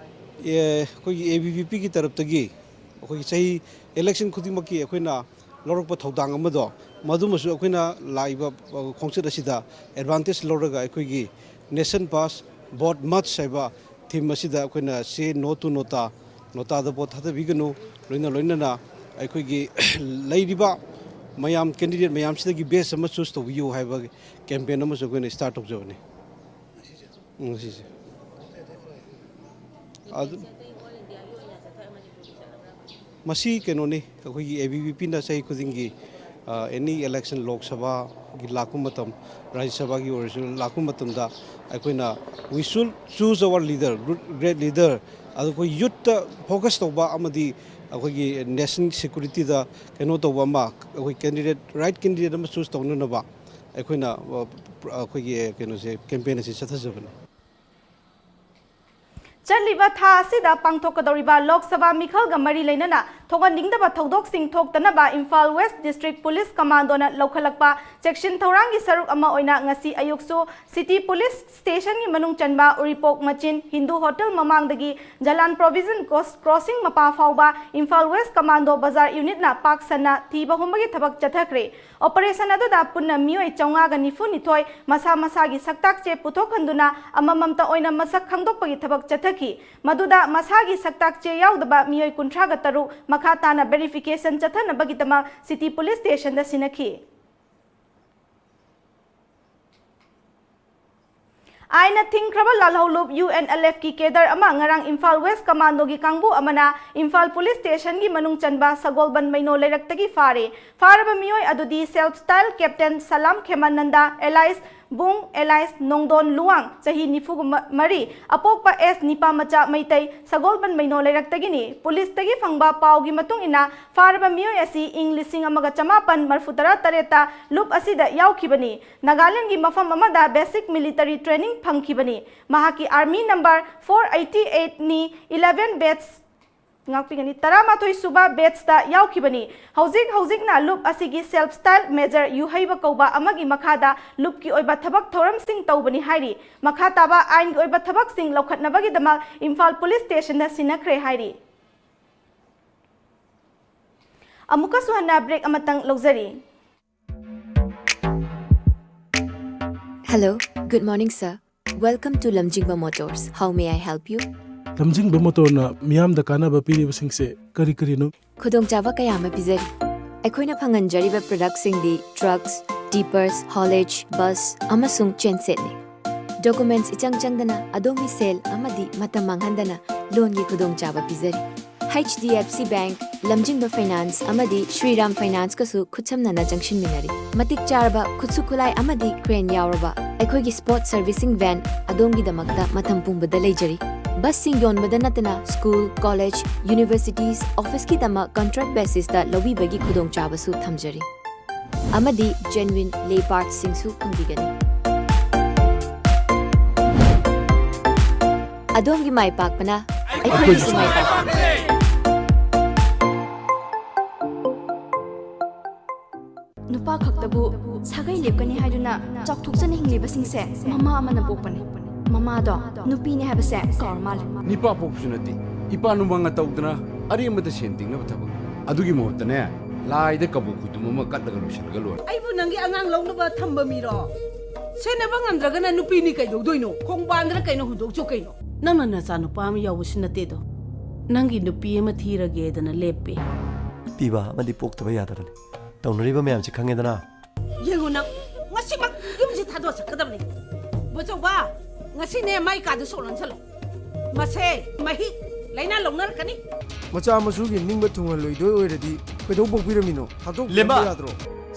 ꯑꯦ, ꯑꯩꯈꯣꯏꯒꯤ A B V Pꯒꯤ ꯇꯔꯞꯇꯒꯤ ꯑꯩꯈꯣꯏꯒꯤ ꯆꯍꯤ election ꯈꯨꯗꯤꯡꯃꯛꯀꯤ ꯑꯩꯈꯣꯏꯅ ꯂꯧꯔꯛꯄ ꯊꯧꯗꯥꯡ ꯑꯃꯗꯣ, ꯃꯗꯨꯃꯁꯨ ꯑꯩꯈꯣꯏꯅ ꯂꯥꯛꯏꯕ, ꯑ, ꯈꯣꯡꯆꯠ ꯑꯁꯤꯗ advantage ꯂꯧꯔꯒ ꯑꯩꯈꯣꯏꯒꯤ Nation Pass Vote Must ꯍꯥꯏꯕ theme ꯑꯁꯤꯗ ꯑꯩꯈꯣꯏꯅ Say No to Nota, ꯅꯣꯇꯥꯗ ꯚꯣꯠ ꯊꯥꯗꯕꯤꯒꯅꯨ, ꯂꯣꯏꯅ ꯂꯣꯏꯅꯅ ꯑꯩꯈꯣꯏꯒꯤ ꯂꯩꯔꯤꯕ ꯃꯌꯥꯝ, candidate ꯃꯌꯥꯝꯁꯤꯗꯒꯤ best ꯑꯃ choose ꯇꯧꯕꯤꯌꯨ ꯍꯥꯏꯕ campaign ꯑꯃꯁꯨ ꯑꯩꯈꯣꯏꯅ start ꯇꯧꯖꯕꯅꯤ ꯉꯁꯤꯁꯦ꯫ ꯑꯗꯨ ꯃꯁꯤ ꯀꯩꯅꯣꯅꯤ, ꯑꯩꯈꯣꯏꯒꯤ ꯑꯦ ꯕꯤ ꯚꯤ ꯄꯤꯅ ꯆꯍꯤ ꯈꯨꯗꯤꯡꯒꯤ ꯑꯦꯅꯤ ꯏꯂꯦꯛꯁꯟ, ꯂꯣꯛ ꯁꯚꯥꯒꯤ ꯂꯥꯛꯄ ꯃꯇꯝ, ꯔꯥꯖ꯭ꯌ ꯁꯚꯥꯒꯤ ꯑꯣꯏꯔꯁꯨ ꯂꯥꯛꯄ ꯃꯇꯝꯗ ꯑꯩꯈꯣꯏꯅ "We should choose our leader, great leader", ꯑꯗꯨ ꯑꯩꯈꯣꯏ ꯌꯨꯠꯇ ꯐꯣꯀꯁ ꯇꯧꯕ ꯑꯃꯗꯤ ꯑꯩꯈꯣꯏꯒꯤ ꯅꯦꯁꯅꯦꯜ ꯁꯦꯀ꯭ꯌꯨꯔꯤꯇꯤꯗ ꯀꯩꯅꯣ ꯇꯧꯕ ꯑꯃ, ꯑꯩꯈꯣꯏ ꯀꯦꯟꯗꯤꯗꯦꯠ, ꯔꯥꯏꯠ ꯀꯦꯟꯗꯤꯗꯦꯠ ꯑꯃ ꯆꯨꯁ ꯇꯧꯅꯅꯕ ꯑꯩꯈꯣꯏꯅ ꯑꯩꯈꯣꯏꯒꯤ ꯀꯩꯅꯣꯁꯦ, ꯀꯦꯝꯄꯦꯟ ꯑꯁꯤ ꯆꯠꯊꯖꯕꯅꯤ꯫ ꯆꯠꯂꯤꯕ ꯊꯥ ꯑꯁꯤꯗ ꯄꯥꯡꯊꯣꯛꯀꯗꯧꯔꯤꯕ ꯂꯣꯛ ꯁꯚꯥ ꯃꯤꯈꯜꯒ ꯃꯔꯤ ꯂꯩꯅꯅ ꯊꯣꯛꯍꯟꯅꯤꯡꯗꯕ ꯊꯧꯗꯣꯛꯁꯤꯡ ꯊꯣꯛꯇꯅꯕ ꯏꯝꯐꯥꯜ ꯋꯦꯁ ꯗꯤꯁꯇ꯭ꯔꯤꯛ ꯄꯨꯂꯤꯁ ꯀꯃꯥꯟꯗꯣꯅ ꯂꯧꯈꯠꯂꯛꯄ ꯆꯦꯛꯁꯤꯟ ꯊꯧꯔꯥꯡꯒꯤ ꯁꯔꯨꯛ ꯑꯃ ꯑꯣꯏꯅ ꯉꯁꯤ ꯑꯌꯨꯛꯁꯨ ꯁꯤꯇꯤ ꯄꯨꯂꯤꯁ ꯁ꯭ꯇꯦꯁꯟꯒꯤ ꯃꯅꯨꯡ ꯆꯟꯕ ꯎꯔꯤꯄꯣꯛ ꯃꯆꯤꯟ ꯍꯤꯟꯗꯨ ꯍꯣꯇꯦꯜ ꯃꯃꯥꯡꯗꯒꯤ ꯖꯂꯥꯟ ꯄ꯭ꯔꯣꯚꯤꯖꯟ ꯀ꯭ꯔꯣꯁꯤꯡ ꯃꯄꯥ ꯐꯥꯎꯕ ꯏꯝꯐꯥꯜ ꯋꯦꯁ ꯀꯃꯥꯟꯗꯣ ꯕꯖꯥꯔ ꯌꯨꯅꯤꯠꯅ ꯄꯥꯛ ꯁꯟꯅ ꯊꯤꯕ ꯍꯨꯝꯕꯒꯤ ꯊꯕꯛ ꯆꯠꯊꯈ꯭ꯔꯦ꯫ ꯑꯣꯄꯔꯦꯁꯟ ꯑꯗꯨꯗ ꯄꯨꯟꯅ ꯃꯤꯑꯣꯏ ꯆꯥꯝꯃꯉꯥꯒ ꯅꯤꯐꯨ ꯅꯤꯊꯣꯏ ꯃꯁꯥ ꯃꯁꯥꯒꯤ ꯁꯛꯇꯥꯛ ꯆꯦ ꯄꯨꯊꯣꯛꯍꯟꯗꯨꯅ ꯑꯃꯃꯝꯇ ꯑꯣꯏꯅ ꯃꯁꯛ ꯈꯪꯗꯣꯛꯄꯒꯤ ꯊꯕꯛ ꯆꯠꯊꯈꯤ꯫ ꯃꯗꯨꯗ ꯃꯁꯥꯒꯤ ꯁꯛꯇꯥꯛ ꯆꯦ ꯌꯥꯎꯗꯕ ꯃꯤꯑꯣꯏ ꯀꯨꯟꯊ꯭ꯔꯥꯒ ꯇꯔꯨꯛ ꯃꯈꯥ ꯇꯥꯅ ꯚꯦꯔꯤꯐꯤꯀꯦꯁꯟ ꯆꯠꯊꯅꯕꯒꯤꯗꯃꯛ ꯁꯤꯇꯤ ꯄꯨꯂꯤꯁ ꯁ꯭ꯇꯦꯁꯟꯗ ꯁꯤꯟꯅꯈꯤ꯫ ꯑꯥꯏꯟꯅ ꯊꯤꯡꯈ꯭ꯔꯕ ꯂꯥꯜꯍꯧꯂꯨꯞ ꯌꯨ ꯑꯦꯟ ꯑꯦꯜ ꯑꯦꯐꯀꯤ ꯀꯦꯗꯔ ꯑꯃ ꯉꯔꯥꯡ ꯏꯝꯐꯥꯜ ꯋꯦꯁ ꯀꯃꯥꯟꯗꯣꯒꯤ ꯀꯥꯡꯕꯨ ꯑꯃꯅ ꯏꯝꯐꯥꯜ ꯄꯨꯂꯤꯁ ꯁ꯭ꯇꯦꯁꯟꯒꯤ ꯃꯅꯨꯡ ꯆꯟꯕ ꯁꯒꯣꯜꯕꯟ ꯃꯩꯅꯣ ꯂꯩꯔꯛꯇꯒꯤ ꯐꯥꯔꯦ꯫ ꯐꯥꯔꯕ ꯃꯤꯑꯣꯏ ꯑꯗꯨꯗꯤ ꯁꯦꯜꯐ ꯁ꯭ꯇꯥꯏꯜ ꯀꯦꯞꯇꯦꯟ ꯁꯂꯥꯝ ꯈꯦꯃꯥꯅꯟꯗ ꯑꯦꯂꯥꯏꯁ ꯕꯨꯡ ꯑꯦꯂꯥꯏꯁ ꯅꯣꯡꯗꯣꯟ ꯂꯨꯋꯥꯡ, ꯆꯍꯤ ꯅꯤꯐꯨ ꯃꯔꯤ, ꯑꯄꯣꯛꯄ ꯑꯦꯁ ꯅꯤꯄꯥꯃꯆꯥ ꯃꯩꯇꯩ, ꯁꯒꯣꯜꯕꯟ ꯃꯩꯅꯣ ꯂꯩꯔꯛꯇꯒꯤꯅꯤ꯫ ꯄꯨꯂꯤꯁꯇꯒꯤ ꯐꯪꯕ ꯄꯥꯎꯒꯤ ꯃꯇꯨꯡ ꯏꯟꯅ, ꯐꯥꯔꯕ ꯃꯤꯑꯣꯏ ꯑꯁꯤ ꯏꯪ ꯂꯤꯁꯤꯡ ꯑꯃꯒ ꯆꯃꯥꯄꯟ ꯃꯔꯐꯨ ꯇꯔꯥ ꯇꯔꯦꯠꯇ ꯂꯨꯞ ꯑꯁꯤꯗ ꯌꯥꯎꯈꯤꯕꯅꯤ꯫ ꯅꯥꯒꯥꯂꯦꯟꯒꯤ ꯃꯐꯝ ꯑꯃꯗ ꯕꯦꯁꯤꯛ ꯃꯤꯂꯤꯇꯔꯤ ꯇ꯭ꯔꯦꯅꯤꯡ ꯐꯪꯈꯤꯕꯅꯤ꯫ ꯃꯍꯥꯛꯀꯤ ꯑꯥꯔꯃꯤ ꯅꯝꯕꯔ ꯐꯣꯔ ꯑꯩꯠꯇꯤ ꯑꯩꯠꯅꯤ, ꯏꯂꯦꯚꯦꯟ ꯕꯦꯠꯁ, ꯉꯥꯛꯄꯤꯒꯅꯤ, ꯇꯔꯥꯃꯥꯊꯣꯏ ꯁꯨꯕ ꯕꯦꯠꯁꯇ ꯌꯥꯎꯈꯤꯕꯅꯤ꯫ ꯍꯧꯖꯤꯛ ꯍꯧꯖꯤꯛꯅ ꯂꯨꯞ ꯑꯁꯤꯒꯤ ꯁꯦꯜꯐ ꯁ꯭ꯇꯥꯏꯜ ꯃꯦꯖꯔ ꯌꯨꯍꯩꯕ ꯀꯧꯕ ꯑꯃꯒꯤ ꯃꯈꯥꯗ ꯂꯨꯞꯀꯤ ꯑꯣꯏꯕ ꯊꯕꯛ ꯊꯧꯔꯝꯁꯤꯡ ꯇꯧꯕꯅꯤ ꯍꯥꯏꯔꯤ꯫ ꯃꯈꯥ ꯇꯥꯕ ꯑꯥꯏꯟꯒꯤ ꯑꯣꯏꯕ ꯊꯕꯛꯁꯤꯡ ꯂꯧꯈꯠꯅꯕꯒꯤꯗꯃꯛ ꯏꯝꯐꯥꯜ ꯄꯨꯂꯤꯁ ꯁ꯭ꯇꯦꯁꯟꯗ ꯁꯤꯟꯅꯈ꯭ꯔꯦ ꯍꯥꯏꯔꯤ꯫ ꯑꯃꯨꯛꯀꯁꯨ ꯍꯟꯅ ꯕ꯭ꯔꯦꯛ ꯑꯃꯇꯪ ꯂꯧꯖꯔꯤ꯫ Hello, good morning, sir. Welcome to ꯂꯝꯖꯤꯡꯕ motors. How may I help you? ꯂꯝꯖꯤꯡꯕ ꯃꯣꯇꯣꯔꯅ ꯃꯤꯌꯥꯝꯗ ꯀꯥꯟꯅꯕ ꯄꯤꯔꯤꯕꯁꯤꯡꯁꯦ ꯀꯔꯤ ꯀꯔꯤꯅꯣ? ꯈꯨꯗꯣꯡꯆꯥꯕ ꯀꯌꯥ ꯑꯃ ꯄꯤꯖꯔꯤ꯫ ꯑꯩꯈꯣꯏꯅ ꯐꯪꯍꯟꯖꯔꯤꯕ ꯄ꯭ꯔꯗꯛꯁꯤꯡꯗꯤ ꯇ꯭ꯔꯛꯁ, ꯇꯤꯄꯔꯁ, ꯍꯣꯂꯦꯖ, ꯕꯁ ꯑꯃꯁꯨꯡ ꯆꯦꯟꯁꯦꯠꯅꯤ꯫ ꯗꯣꯀꯨꯃꯦꯟꯠꯁ ꯏꯆꯪ ꯆꯪꯗꯅ ꯑꯗꯣꯝꯒꯤ ꯁꯦꯜ ꯑꯃꯗꯤ ꯃꯇꯝ ꯃꯥꯡꯍꯟꯗꯅ ꯂꯣꯟꯒꯤ ꯈꯨꯗꯣꯡꯆꯥꯕ ꯄꯤꯖꯔꯤ꯫ H D F C bank, Lamzingba finance ꯑꯃꯗꯤ ꯁ꯭ꯔꯤꯔꯥꯝ ꯐꯥꯏꯅꯥꯟꯁꯀꯁꯨ ꯈꯨꯠꯁꯝꯅꯅ ꯆꯪꯁꯤꯟꯃꯤꯟꯅꯔꯤ꯫ ꯃꯇꯤꯛ ꯆꯥꯔꯕ ꯈꯨꯠꯁꯨ ꯈꯨꯠꯂꯥꯏ ꯑꯃꯗꯤ ꯀ꯭ꯔꯦꯟ ꯌꯥꯎꯔꯕ ꯑꯩꯈꯣꯏꯒꯤ ꯁ꯭ꯄꯣꯔꯠꯁ ꯁꯔꯚꯤꯁꯤꯡ ꯚꯦꯟ ꯑꯗꯣꯝꯒꯤꯗꯃꯛꯇ ꯃꯇꯝ ꯄꯨꯝꯕꯗ ꯂꯩꯖꯔꯤ꯫ ꯕꯁꯁꯤꯡ ꯌꯣꯟꯕꯗ ꯅꯠꯇꯅ ꯁ꯭ꯀꯨꯜ, ꯀꯣꯂꯦꯖ, ꯌꯨꯅꯤꯚꯔꯁꯤꯇꯤꯁ, ꯑꯣꯐꯤꯁꯀꯤꯗꯃꯛ ꯀꯟꯇ꯭ꯔꯦꯛ ꯕꯦꯁꯤꯁꯇ ꯂꯧꯕꯤꯕꯒꯤ ꯈꯨꯗꯣꯡꯆꯥꯕꯁꯨ ꯊꯝꯖꯔꯤ꯫ ꯑꯃꯗꯤ ꯖꯦꯟꯋꯤꯟ ꯂꯦ ꯄꯥꯔꯠꯁꯤꯡꯁꯨ ꯐꯪꯕꯤꯒꯅꯤ꯫ ꯑꯗꯣꯝꯒꯤ ꯃꯥꯏ ꯄꯥꯛꯄꯅ ꯑꯩꯈꯣꯏꯒꯤꯁꯨ ꯃꯥꯏ ꯄꯥꯛꯄꯅꯤ꯫ ꯅꯨꯄꯥ ꯈꯛꯇꯕꯨ ꯁꯥꯒꯩ ꯂꯦꯞꯀꯅꯤ ꯍꯥꯏꯗꯨꯅ ꯆꯥꯎꯊꯣꯛꯆꯅ ꯍꯤꯡꯂꯤꯕꯁꯤꯡꯁꯦ ꯃꯃꯥ ꯑꯃꯅ ꯄꯣꯛꯄꯅꯤ꯫ ꯃꯃꯥꯗꯣ ꯅꯨꯄꯤꯅꯦ ꯍꯥꯏꯕꯁꯦ ꯀꯥꯎꯔ ꯃꯥꯜꯂꯦ꯫ ꯅꯤꯄꯥ ꯄꯣꯛꯄꯁꯨ ꯅꯠꯇꯦ, ꯏꯄꯥ ꯅꯨꯃꯥꯡꯅ ꯇꯧꯗꯅ ꯑꯔꯦꯝꯕꯗ ꯁꯦꯟ ꯇꯤꯡꯅꯕ ꯊꯕꯛ꯫ ꯑꯗꯨꯒꯤ ꯃꯍꯨꯠꯇꯅꯦ, ꯂꯥꯏꯗ ꯀꯕꯣꯛ ꯈꯨꯗꯨꯝ ꯑꯃ ꯀꯠꯂꯒ ꯂꯣꯏꯁꯤꯜꯂꯒ ꯂꯣꯏꯔꯦ꯫ ꯑꯩꯕꯨ ꯅꯪꯒꯤ ꯑꯉꯥꯡ ꯂꯧꯅꯕ ꯊꯝꯕ ꯃꯤꯔꯣ? ꯁꯦꯟꯅꯕ ꯉꯝꯗ꯭ꯔꯒꯅ ꯅꯨꯄꯤꯅꯤ ꯀꯩꯗꯧꯗꯣꯏꯅꯣ? ꯈꯣꯡꯕꯥꯟꯗꯅ ꯀꯩꯅꯣ ꯍꯨꯟꯗꯣꯛꯆꯣ ꯀꯩꯅꯣ? ꯅꯪꯅ ꯅꯆꯥ ꯅꯨꯄꯥ ꯑꯃ ꯌꯥꯎꯕꯁꯨ ꯅꯠꯇꯦꯗꯣ꯫ ꯅꯪꯒꯤ ꯅꯨꯄꯤ ꯑꯃ ꯊꯤꯔꯒꯦꯗꯅ ꯂꯦꯞꯄꯦ꯫ ꯄꯤꯕ ꯑꯃꯗꯤ ꯄꯣꯛꯇꯕ ꯌꯥꯗꯕꯅꯤ꯫ ꯇꯧꯅꯔꯤꯕ ꯃꯌꯥꯝꯁꯤ ꯈꯪꯉꯦꯗꯅ꯫ ꯌꯦꯡꯉꯨ ꯅꯪ, ꯉꯁꯤꯃꯛ ꯌꯨꯝꯁꯤ ꯊꯥꯗꯣꯛꯆꯠꯀꯗꯕꯅꯤ꯫ ꯕꯣꯆꯧꯕ, ꯉꯁꯤꯅꯦ ꯃꯥꯏ ꯀꯥꯗ ꯁꯣꯛ ꯂꯣꯟꯁꯜꯂꯣ꯫ ꯃꯁꯦ ꯃꯍꯤꯛ ꯂꯥꯏꯅꯥ ꯂꯧꯅꯔꯛꯀꯅꯤ꯫ ꯃꯆꯥ ꯃꯁꯨꯒꯤ ꯅꯤꯡꯕ ꯊꯨꯡꯍꯜꯂꯣꯏꯗꯣꯏ ꯑꯣꯏꯔꯗꯤ ꯀꯩꯗꯧ ꯄꯣꯛꯄꯤꯔꯝꯃꯤꯅꯣ? ꯊꯥꯗꯣꯛꯄꯤꯔꯝꯕ ꯂꯦꯝꯕ! ꯌꯥꯗ꯭ꯔꯣ?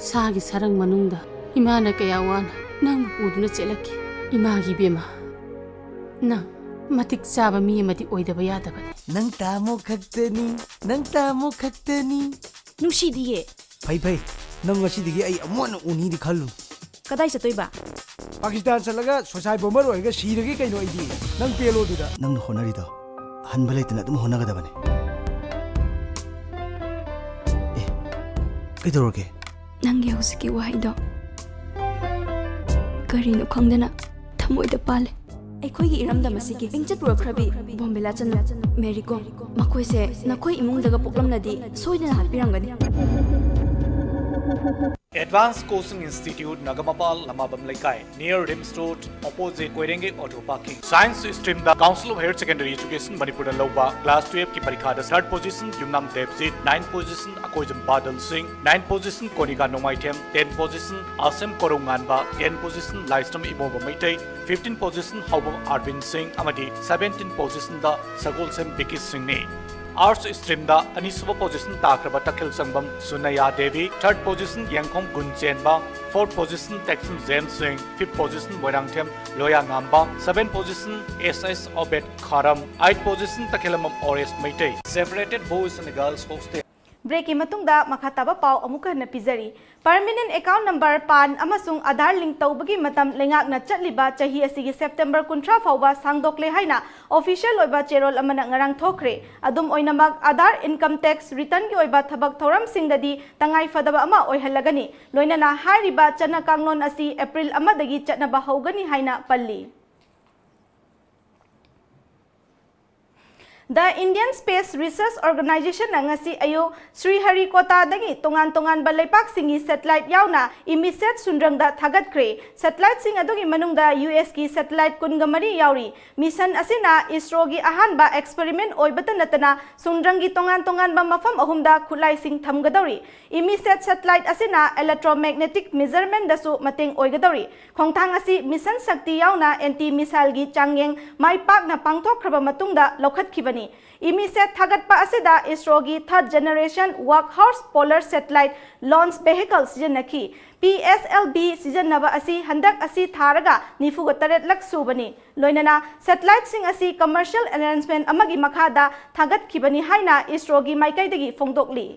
ꯁꯥꯒꯤ ꯁꯔꯪ ꯃꯅꯨꯡꯗ ꯏꯃꯥꯅ ꯀꯌꯥ ꯋꯥꯅ ꯅꯪꯕꯨ ꯄꯨꯗꯨꯅ ꯆꯦꯜꯂꯛꯈꯤ꯫ ꯏꯃꯥꯒꯤ ꯏꯕꯦꯝꯃ, ꯅꯪ ꯃꯇꯤꯛ ꯆꯥꯕ ꯃꯤ ꯑꯃꯗꯤ ꯑꯣꯏꯗꯕ ꯌꯥꯗꯕꯅꯤ꯫ ꯅꯪ ꯇꯥꯃꯣ ꯈꯛꯇꯅꯤ, ꯅꯪ ꯇꯥꯃꯣ ꯈꯛꯇꯅꯤ꯫ ꯅꯨꯡꯁꯤꯗꯤꯌꯦ꯫ ꯐꯩ ꯐꯩ, ꯅꯪ ꯉꯁꯤꯗꯒꯤ ꯑꯩ ꯑꯃꯨꯛ ꯍꯟꯅ ꯎꯅꯤꯗꯤ ꯈꯜꯂꯨ꯫ ꯀꯗꯥꯏ ꯆꯠꯇꯣꯏꯕ? ꯄꯥꯀꯤꯁꯇꯥꯟ ꯆꯠꯂꯒ ꯁꯣꯁꯥꯏ ꯕꯣꯝꯕꯔ ꯑꯣꯏꯔꯒ ꯁꯤꯔꯒꯦ ꯀꯩꯅꯣ ꯑꯩꯗꯤ꯫ ꯅꯪ ꯄꯦꯜꯂꯣ ꯑꯗꯨꯗ꯫ ꯅꯪꯅ ꯍꯣꯠꯅꯔꯤꯗꯣ ꯍꯟꯕ ꯂꯩꯇꯅ ꯑꯗꯨꯝ ꯍꯣꯠꯅꯒꯗꯕꯅꯤ꯫ ꯑꯦ, ꯀꯩꯗꯧꯔꯒꯦ? ꯅꯪꯒꯤ ꯍꯧꯖꯤꯛꯀꯤ ꯋꯥꯍꯩꯗꯣ ꯀꯔꯤꯅꯣ ꯈꯪꯗꯅ ꯊꯃꯣꯏꯗ ꯄꯥꯜꯂꯦ꯫ ꯑꯩꯈꯣꯏꯒꯤ ꯏꯔꯝꯗꯝ ꯑꯁꯤꯒꯤ ꯃꯤꯡꯆꯠ ꯄꯨꯔꯛꯈ꯭ꯔꯕꯤ ꯕꯣꯝꯕꯦꯂꯥ ꯆꯅꯨ, ꯃꯦꯔꯤ ꯀꯣꯝ, ꯃꯈꯣꯏꯁꯦ ꯅꯈꯣꯏ ꯏꯃꯨꯡꯗꯒ ꯄꯣꯛꯂꯝꯂꯗꯤ ꯁꯣꯏꯗꯅ ꯍꯥꯠꯄꯤꯔꯝꯒꯅꯤ꯫ Advanced Coaching Institute, ꯅꯒꯃꯄꯥꯜ, ꯂꯃꯥꯕꯝ ꯂꯩꯀꯥꯏ, near RIMS Road, opposite ꯀꯣꯏꯔꯦꯡꯒꯩ auto parking꯫ Science stream the Council of Higher Secondary Education ꯃꯅꯤꯄꯨꯔꯅ ꯂꯧꯕ class twelve ꯀꯤ ꯄꯔꯤꯈꯥꯗ third position ꯌꯨꯝꯅꯥꯝ ꯗꯦꯕꯖꯤꯠ, ninth position ꯑꯀꯣꯏꯖꯝ ꯕꯥꯗꯜ ꯁꯤꯡ, ninth position ꯀꯣꯅꯤꯀꯥ ꯅꯣꯡꯃꯥꯏꯊꯦꯝ, tenth position ꯑꯁꯦꯝ ꯀꯣꯔꯧꯉꯥꯟꯕ, tenth position ꯂꯥꯏꯁ꯭ꯔꯝ ꯏꯃꯣꯕ ꯃꯩꯇꯩ, fifteenth position ꯍꯥꯎꯕꯝ ꯑꯥꯔꯕꯤꯟ ꯁꯤꯡ ꯑꯃꯗꯤ seventeenth position ꯗ ꯁꯒꯣꯜꯁꯦꯝ ꯕꯤꯀꯤ ꯁꯤꯡꯅꯤ꯫ Arts streamꯗ ꯑꯅꯤꯁꯨꯕ position ꯇꯥꯈ꯭ꯔꯕ ꯇꯈꯦꯜ ꯆꯪꯕꯝ ꯁꯨꯅꯌꯥ Devi, third position Yengkhom Gunchenba, fourth position Teksam James ꯁꯤꯡ, fifth position Moirangthem Loya Ngamba, seventh position S S Obaid Kharam, eighth position Takhelambam Oresh Meitei. Separated Boys and Girls Hostel꯫ Breakꯀꯤ ꯃꯇꯨꯡꯗ ꯃꯈꯥ ꯇꯥꯕ ꯄꯥꯎ ꯑꯃꯨꯛ ꯍꯟꯅ ꯄꯤꯖꯔꯤ꯫ Permanent account number, PAN ꯑꯃꯁꯨꯡ Aadhaar link ꯇꯧꯕꯒꯤ ꯃꯇꯝ ꯂꯩꯉꯥꯛꯅ ꯆꯠꯂꯤꯕ ꯆꯍꯤ ꯑꯁꯤꯒꯤ September ꯀꯨꯟꯊ꯭ꯔꯥ ꯐꯥꯎꯕ ꯁꯥꯡꯗꯣꯛꯂꯦ ꯍꯥꯏꯅ official ꯑꯣꯏꯕ ꯆꯦꯔꯣꯜ ꯑꯃꯅ ꯉꯔꯥꯡ ꯊꯣꯛꯈ꯭ꯔꯦ꯫ ꯑꯗꯨꯝ ꯑꯣꯏꯅꯃꯛ, Aadhaar income tax returnꯒꯤ ꯑꯣꯏꯕ ꯊꯕꯛ ꯊꯧꯔꯝꯁꯤꯡꯗꯗꯤ ꯇꯉꯥꯏ ꯐꯗꯕ ꯑꯃ ꯑꯣꯏꯍꯜꯂꯒꯅꯤ꯫ ꯂꯣꯏꯅꯅ ꯍꯥꯏꯔꯤꯕ ꯆꯠꯅ ꯀꯥꯡꯂꯣꯟ ꯑꯁꯤ April ꯑꯃꯗꯒꯤ ꯆꯠꯅꯕ ꯍꯧꯒꯅꯤ ꯍꯥꯏꯅ ꯄꯜꯂꯤ꯫ The Indian Space Research Organizationꯅ ꯉꯁꯤ ꯑꯌꯨꯛ ꯁ꯭ꯔꯤꯍꯔꯤꯀꯣꯇꯥꯗꯒꯤ ꯇꯣꯉꯥꯟ ꯇꯣꯉꯥꯟꯕ ꯂꯩꯄꯥꯛꯁꯤꯡꯒꯤ satellite ꯌꯥꯎꯅ ꯏꯃꯤꯁꯦꯠ ꯁꯨꯟꯗ꯭ꯔꯪꯗ ꯊꯥꯒꯠꯈ꯭ꯔꯦ꯫ Satelliteꯁꯤꯡ ꯑꯗꯨꯒꯤ ꯃꯅꯨꯡꯗ ꯌꯨ ꯑꯦꯁꯀꯤ satellite ꯀꯨꯟꯒ ꯃꯔꯤ ꯌꯥꯎꯔꯤ꯫ Mission ꯑꯁꯤꯅ ISROꯒꯤ ꯑꯍꯥꯟꯕ experiment ꯑꯣꯏꯕꯇ ꯅꯠꯇꯅ ꯁꯨꯟꯗ꯭ꯔꯪꯒꯤ ꯇꯣꯉꯥꯟ ꯇꯣꯉꯥꯟꯕ ꯃꯐꯝ ꯑꯍꯨꯝꯗ ꯈꯨꯠꯂꯥꯏꯁꯤꯡ ꯊꯝꯒꯗꯧꯔꯤ꯫ ꯏꯃꯤꯁꯦꯠ satellite ꯑꯁꯤꯅ electromagnetic measurementꯗꯁꯨ ꯃꯇꯦꯡ ꯑꯣꯏꯒꯗꯧꯔꯤ꯫ ꯈꯣꯡꯊꯥꯡ ꯑꯁꯤ Mission Shakti ꯌꯥꯎꯅ anti missileꯒꯤ ꯆꯥꯡꯌꯦꯡ ꯃꯥꯏ ꯄꯥꯛꯅ ꯄꯥꯡꯊꯣꯛꯈ꯭ꯔꯕ ꯃꯇꯨꯡꯗ ꯂꯧꯈꯠꯈꯤꯕꯅꯤ꯫ ꯏꯃꯤꯁꯦꯠ ꯊꯥꯒꯠꯄ ꯑꯁꯤꯗ ISROꯒꯤ third generation workhorse polar satellite launch vehicle ꯁꯤꯖꯤꯟꯅꯈꯤ꯫ P S L V ꯁꯤꯖꯤꯟꯅꯕ ꯑꯁꯤ ꯍꯟꯗꯛ ꯑꯁꯤ ꯊꯥꯔꯒ ꯅꯤꯐꯨꯒ ꯇꯔꯦꯠ ꯂꯛ ꯁꯨꯕꯅꯤ꯫ ꯂꯣꯏꯅꯅ satelliteꯁꯤꯡ ꯑꯁꯤ commercial arrangement ꯑꯃꯒꯤ ꯃꯈꯥꯗ ꯊꯥꯒꯠꯈꯤꯕꯅꯤ ꯍꯥꯏꯅ ISROꯒꯤ ꯃꯥꯏꯀꯩꯗꯒꯤ ꯐꯣꯡꯗꯣꯛꯂꯤ꯫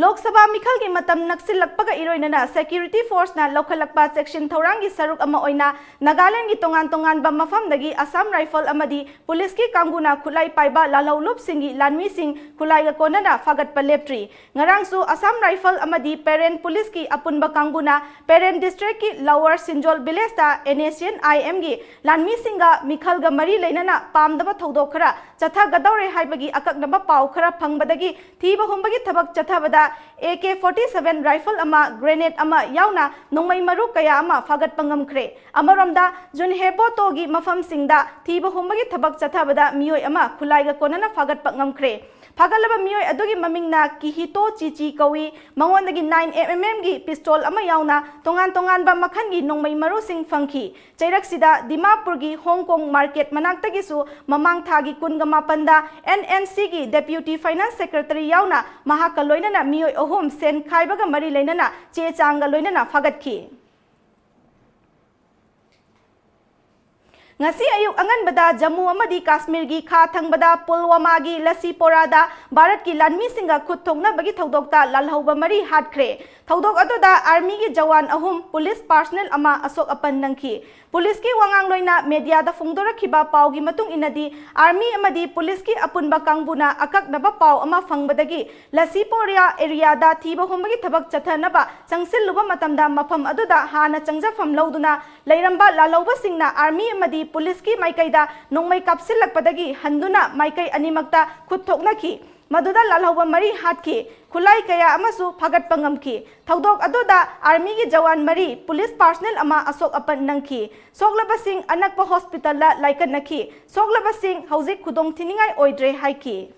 ꯂꯣꯛ ꯁꯚꯥ ꯃꯤꯈꯜꯒꯤ ꯃꯇꯝ ꯅꯛꯁꯤꯜꯂꯛꯄꯒ ꯏꯔꯣꯏꯅꯅ security forceꯅ ꯂꯧꯈꯠꯂꯛꯄ ꯆꯦꯛꯁꯤꯟ ꯊꯧꯔꯥꯡꯒꯤ ꯁꯔꯨꯛ ꯑꯃ ꯑꯣꯏꯅ ꯅꯥꯒꯥꯂꯦꯟꯗꯒꯤ ꯇꯣꯉꯥꯟ ꯇꯣꯉꯥꯟꯕ ꯃꯐꯝꯗꯒꯤ ꯑꯁꯥꯝ ꯔꯥꯏꯐꯜ ꯑꯃꯗꯤ ꯄꯨꯂꯤꯁꯀꯤ ꯀꯥꯡꯕꯨꯅ ꯈꯨꯠꯂꯥꯏ ꯄꯥꯏꯕ ꯂꯥꯜꯍꯧꯂꯨꯞꯁꯤꯡꯒꯤ ꯂꯥꯟꯃꯤꯁꯤꯡ ꯈꯨꯠꯂꯥꯏꯒ ꯀꯣꯟꯅꯅ ꯐꯥꯒꯠꯄ ꯂꯦꯞꯇ꯭ꯔꯤ꯫ ꯉꯔꯥꯡꯁꯨ ꯑꯁꯥꯝ ꯔꯥꯏꯐꯜ ꯑꯃꯗꯤ ꯄꯦꯔꯦꯟ ꯄꯨꯂꯤꯁꯀꯤ ꯑꯄꯨꯟꯕ ꯀꯥꯡꯕꯨꯅ ꯄꯦꯔꯦꯟ districtꯀꯤ Lower Sinjol villageꯇ NSCN-IMꯒꯤ ꯂꯥꯟꯃꯤꯁꯤꯡꯒ ꯃꯤꯈꯜꯒ ꯃꯔꯤ ꯂꯩꯅꯅ ꯄꯥꯝꯗꯕ ꯊꯧꯗꯣꯛ ꯈꯔ ꯆꯠꯊꯒꯗꯧꯔꯦ ꯍꯥꯏꯕꯒꯤ ꯑꯀꯛꯅꯕ ꯄꯥꯎ ꯈꯔ ꯐꯪꯕꯗꯒꯤ ꯊꯤꯕ ꯍꯨꯝꯕꯒꯤ ꯊꯕꯛ ꯆꯠꯊꯕꯗ A K forty seven rifle ꯑꯃ, grenade ꯑꯃ ꯌꯥꯎꯅ ꯅꯣꯡꯃꯩ ꯃꯔꯨ ꯀꯌꯥ ꯑꯃ ꯐꯥꯒꯠꯄ ꯉꯝꯈ꯭ꯔꯦ꯫ ꯑꯃꯔꯣꯝꯗ, ꯖꯨꯟꯍꯦꯕꯣꯇꯣꯒꯤ ꯃꯐꯝꯁꯤꯡꯗ ꯊꯤꯕ ꯍꯨꯝꯕꯒꯤ ꯊꯕꯛ ꯆꯠꯊꯕꯗ ꯃꯤꯑꯣꯏ ꯑꯃ ꯈꯨꯠꯂꯥꯏꯒ ꯀꯣꯟꯅꯅ ꯐꯥꯒꯠꯄ ꯉꯝꯈ꯭ꯔꯦ꯫ ꯐꯥꯒꯠꯂꯕ ꯃꯤꯑꯣꯏ ꯑꯗꯨꯒꯤ ꯃꯃꯤꯡꯅ ꯀꯤꯍꯤꯇꯣ ꯆꯤꯆꯤ ꯀꯧꯏ꯫ ꯃꯉꯣꯟꯗꯒꯤ nine M M ꯒꯤ pistol ꯑꯃ ꯌꯥꯎꯅ ꯇꯣꯉꯥꯟ ꯇꯣꯉꯥꯟꯕ ꯃꯈꯜꯒꯤ ꯅꯣꯡꯃꯩ ꯃꯔꯨꯁꯤꯡ ꯐꯪꯈꯤ꯫ ꯆꯩꯔꯛꯁꯤꯗ ꯗꯤꯃꯥꯄꯨꯔꯒꯤ ꯍꯣꯡꯀꯣꯡ market ꯃꯅꯥꯛꯇꯒꯤꯁꯨ ꯃꯃꯥꯡ ꯊꯥꯒꯤ ꯀꯨꯟꯒ ꯃꯥꯄꯟꯗ N N C ꯒꯤ Deputy Finance Secretary ꯌꯥꯎꯅ ꯃꯍꯥꯛꯀ ꯂꯣꯏꯅꯅ ꯃꯤꯑꯣꯏ ꯑꯍꯨꯝ ꯁꯦꯟ ꯈꯥꯏꯕꯒ ꯃꯔꯤ ꯂꯩꯅꯅ ꯆꯦ ꯆꯥꯡꯒ ꯂꯣꯏꯅꯅ ꯐꯥꯒꯠꯈꯤ꯫ ꯉꯁꯤ ꯑꯌꯨꯛ ꯑꯉꯟꯕꯗ ꯖꯝꯃꯨ ꯑꯃꯗꯤ ꯀꯥꯁꯃꯤꯔꯒꯤ ꯈꯥ ꯊꯪꯕꯗ ꯄꯨꯜꯋꯥꯃꯥꯒꯤ ꯂꯁꯤꯄꯣꯔꯥꯗ ꯚꯥꯔꯠꯀꯤ ꯂꯥꯟꯃꯤꯁꯤꯡꯒ ꯈꯨꯠ ꯊꯣꯛꯅꯕꯒꯤ ꯊꯧꯗꯣꯛꯇ ꯂꯥꯜꯍꯧꯕ ꯃꯔꯤ ꯍꯥꯠꯈ꯭ꯔꯦ꯫ ꯊꯧꯗꯣꯛ ꯑꯗꯨꯗ army ꯒꯤ ꯖꯋꯥꯟ ꯑꯍꯨꯝ, police personnel ꯑꯃ ꯑꯁꯣꯛ ꯑꯄꯟ ꯅꯪꯈꯤ꯫ Police ꯀꯤ ꯋꯥꯉꯥꯡꯂꯣꯏꯅ media ꯗ ꯐꯣꯡꯗꯣꯔꯛꯈꯤꯕ ꯄꯥꯎꯒꯤ ꯃꯇꯨꯡ ꯏꯟꯅꯗꯤ, army ꯑꯃꯗꯤ police ꯀꯤ ꯑꯄꯨꯟꯕ ꯀꯥꯡꯕꯨꯅ ꯑꯀꯛꯅꯕ ꯄꯥꯎ ꯑꯃ ꯐꯪꯕꯗꯒꯤ ꯂꯁꯤꯄꯣꯔꯤꯌꯥ area ꯗ ꯊꯤꯕ ꯍꯨꯝꯕꯒꯤ ꯊꯕꯛ ꯆꯠꯊꯅꯕ ꯆꯪꯁꯤꯜꯂꯨꯕ ꯃꯇꯝꯗ, ꯃꯐꯝ ꯑꯗꯨꯗ ꯍꯥꯟꯅ ꯆꯪꯖꯐꯝ ꯂꯧꯗꯨꯅ ꯂꯩꯔꯝꯕ ꯂꯥꯜꯍꯧꯕꯁꯤꯡꯅ army ꯑꯃꯗꯤ police ꯀꯤ ꯃꯥꯏꯀꯩꯗ ꯅꯣꯡꯃꯩ ꯀꯥꯞꯁꯤꯜꯂꯛꯄꯗꯒꯤ ꯍꯟꯗꯨꯅ ꯃꯥꯏꯀꯩ ꯑꯅꯤꯃꯛꯇ ꯈꯨꯠ ꯊꯣꯛꯅꯈꯤ꯫ ꯃꯗꯨꯗ ꯂꯥꯜꯍꯧꯕ ꯃꯔꯤ ꯍꯥꯠꯈꯤ, ꯈꯨꯠꯂꯥꯏ ꯀꯌꯥ ꯑꯃꯁꯨ ꯐꯥꯒꯠꯄ ꯉꯝꯈꯤ꯫ ꯊꯧꯗꯣꯛ ꯑꯗꯨꯗ army ꯒꯤ ꯖꯋꯥꯟ ꯃꯔꯤ, police personnel ꯑꯃ ꯑꯁꯣꯛ ꯑꯄꯟ ꯅꯪꯈꯤ꯫ ꯁꯣꯛꯂꯕꯁꯤꯡ ꯑꯅꯛꯄ hospital ꯗ ꯂꯥꯏꯀꯠꯅꯈꯤ꯫ ꯁꯣꯛꯂꯕꯁꯤꯡ ꯍꯧꯖꯤꯛ ꯈꯨꯗꯣꯡ ꯊꯤꯅꯤꯡꯉꯥꯏ ꯑꯣꯏꯗ꯭ꯔꯦ ꯍꯥꯏꯈꯤ꯫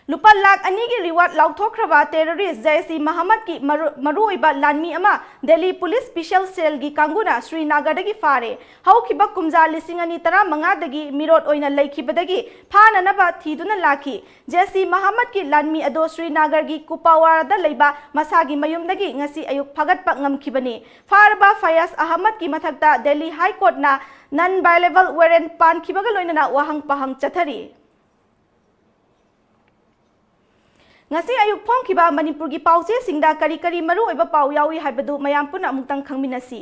ꯂꯨꯄꯥ ꯂꯥꯈ ꯑꯅꯤꯒꯤ reward ꯂꯥꯎꯊꯣꯛꯈ꯭ꯔꯕ terrorist ꯖꯩꯁ ꯏ ꯃꯍꯝꯃꯗꯀꯤ ꯃꯔꯨ-, ꯃꯔꯨꯑꯣꯏꯕ ꯂꯥꯟꯃꯤ ꯑꯃ ꯗꯦꯜꯂꯤ police special cell ꯒꯤ ꯀꯥꯡꯕꯨꯅ ꯁ꯭ꯔꯤꯅꯥꯒꯔꯗꯒꯤ ꯐꯥꯔꯦ꯫ ꯍꯧꯈꯤꯕ ꯀꯨꯝꯖꯥ ꯂꯤꯁꯤꯡ ꯑꯅꯤ ꯇꯔꯥꯃꯉꯥꯗꯒꯤ ꯃꯤꯔꯣꯠ ꯑꯣꯏꯅ ꯂꯩꯈꯤꯕꯗꯒꯤ ꯐꯥꯅꯅꯕ ꯊꯤꯗꯨꯅ ꯂꯥꯛꯈꯤ꯫ ꯖꯩꯁ ꯏ ꯃꯍꯝꯃꯗꯀꯤ ꯂꯥꯟꯃꯤ ꯑꯗꯣ ꯁ꯭ꯔꯤꯅꯥꯒꯔꯒꯤ ꯀꯨꯄꯋꯥꯔꯥꯗ ꯂꯩꯕ ꯃꯁꯥꯒꯤ ꯃꯌꯨꯝꯗꯒꯤ ꯉꯁꯤ ꯑꯌꯨꯛ ꯐꯥꯒꯠꯄ ꯉꯝꯈꯤꯕꯅꯤ꯫ ꯐꯥꯔꯕ ꯐꯌꯥꯖ ꯑꯍꯃꯗꯀꯤ ꯃꯊꯛꯇ ꯗꯦꯜꯂꯤ High Court ꯅ non bailable warrant ꯄꯥꯟꯈꯤꯕꯒ ꯂꯣꯏꯅꯅ ꯋꯥꯍꯪ ꯄꯥꯍꯪ ꯆꯠꯊꯔꯤ꯫ ꯉꯁꯤ ꯑꯌꯨꯛ ꯐꯣꯡꯈꯤꯕ ꯃꯅꯤꯄꯨꯔꯒꯤ ꯄꯥꯎꯆꯦꯁꯤꯡꯗ ꯀꯔꯤ ꯀꯔꯤ ꯃꯔꯨꯑꯣꯏꯕ ꯄꯥꯎ ꯌꯥꯎꯏ ꯍꯥꯏꯕꯗꯨ ꯃꯌꯥꯝ ꯄꯨꯟꯅ ꯑꯃꯨꯛꯇꯪ ꯈꯪꯃꯤꯟꯅꯁꯤ꯫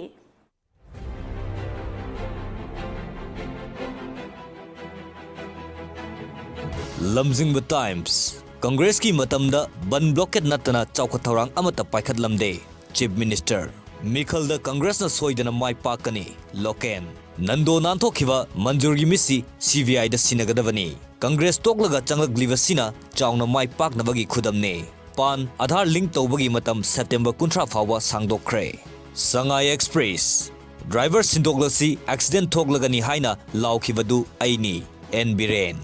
ꯂꯝꯖꯤꯡꯕ ꯇꯥꯏꯝꯁ, ꯀꯪꯒ꯭ꯔꯦꯁꯀꯤ ꯃꯇꯝꯗ ꯕꯟ blockade ꯅꯠꯇꯅ ꯆꯥꯎꯈꯠ ꯊꯧꯔꯥꯡ ꯑꯃꯠꯇ ꯄꯥꯏꯈꯠꯂꯝꯗꯦ, Chief Minister꯫ ꯃꯤꯈꯜꯗ ꯀꯪꯒ꯭ꯔꯦꯁꯅ ꯁꯣꯏꯗꯅ ꯃꯥꯏ ꯄꯥꯛꯀꯅꯤ, local. Nando ꯅꯥꯟꯊꯣꯛꯈꯤꯕ ꯃꯟꯖꯨꯔꯒꯤ ꯃꯤꯠꯁꯤ C B I ꯗ ꯁꯤꯟꯅꯒꯗꯕꯅꯤ꯫ ꯀꯪꯒ꯭ꯔꯦꯁ ꯇꯣꯛꯂꯒ ꯆꯪꯂꯛꯂꯤꯕꯁꯤꯅ ꯆꯥꯎꯅ ꯃꯥꯏ ꯄꯥꯛꯅꯕꯒꯤ ꯈꯨꯗꯝꯅꯤ꯫ ꯄꯥꯟ, ꯑꯥꯙꯥꯔ link ꯇꯧꯕꯒꯤ ꯃꯇꯝ September ꯀꯨꯟꯊ꯭ꯔꯥ ꯐꯥꯎꯕ ꯁꯥꯡꯗꯣꯛꯈ꯭ꯔꯦ꯫ ꯁꯉꯥꯏ Express, driver ꯁꯤꯟꯗꯣꯛꯂꯁꯤ, accident ꯊꯣꯛꯂꯒꯅꯤ ꯍꯥꯏꯅ ꯂꯥꯎꯈꯤꯕꯗꯨ ꯑꯩꯅꯤ꯫ ꯑꯦꯟ ꯕꯤꯔꯦꯟ꯫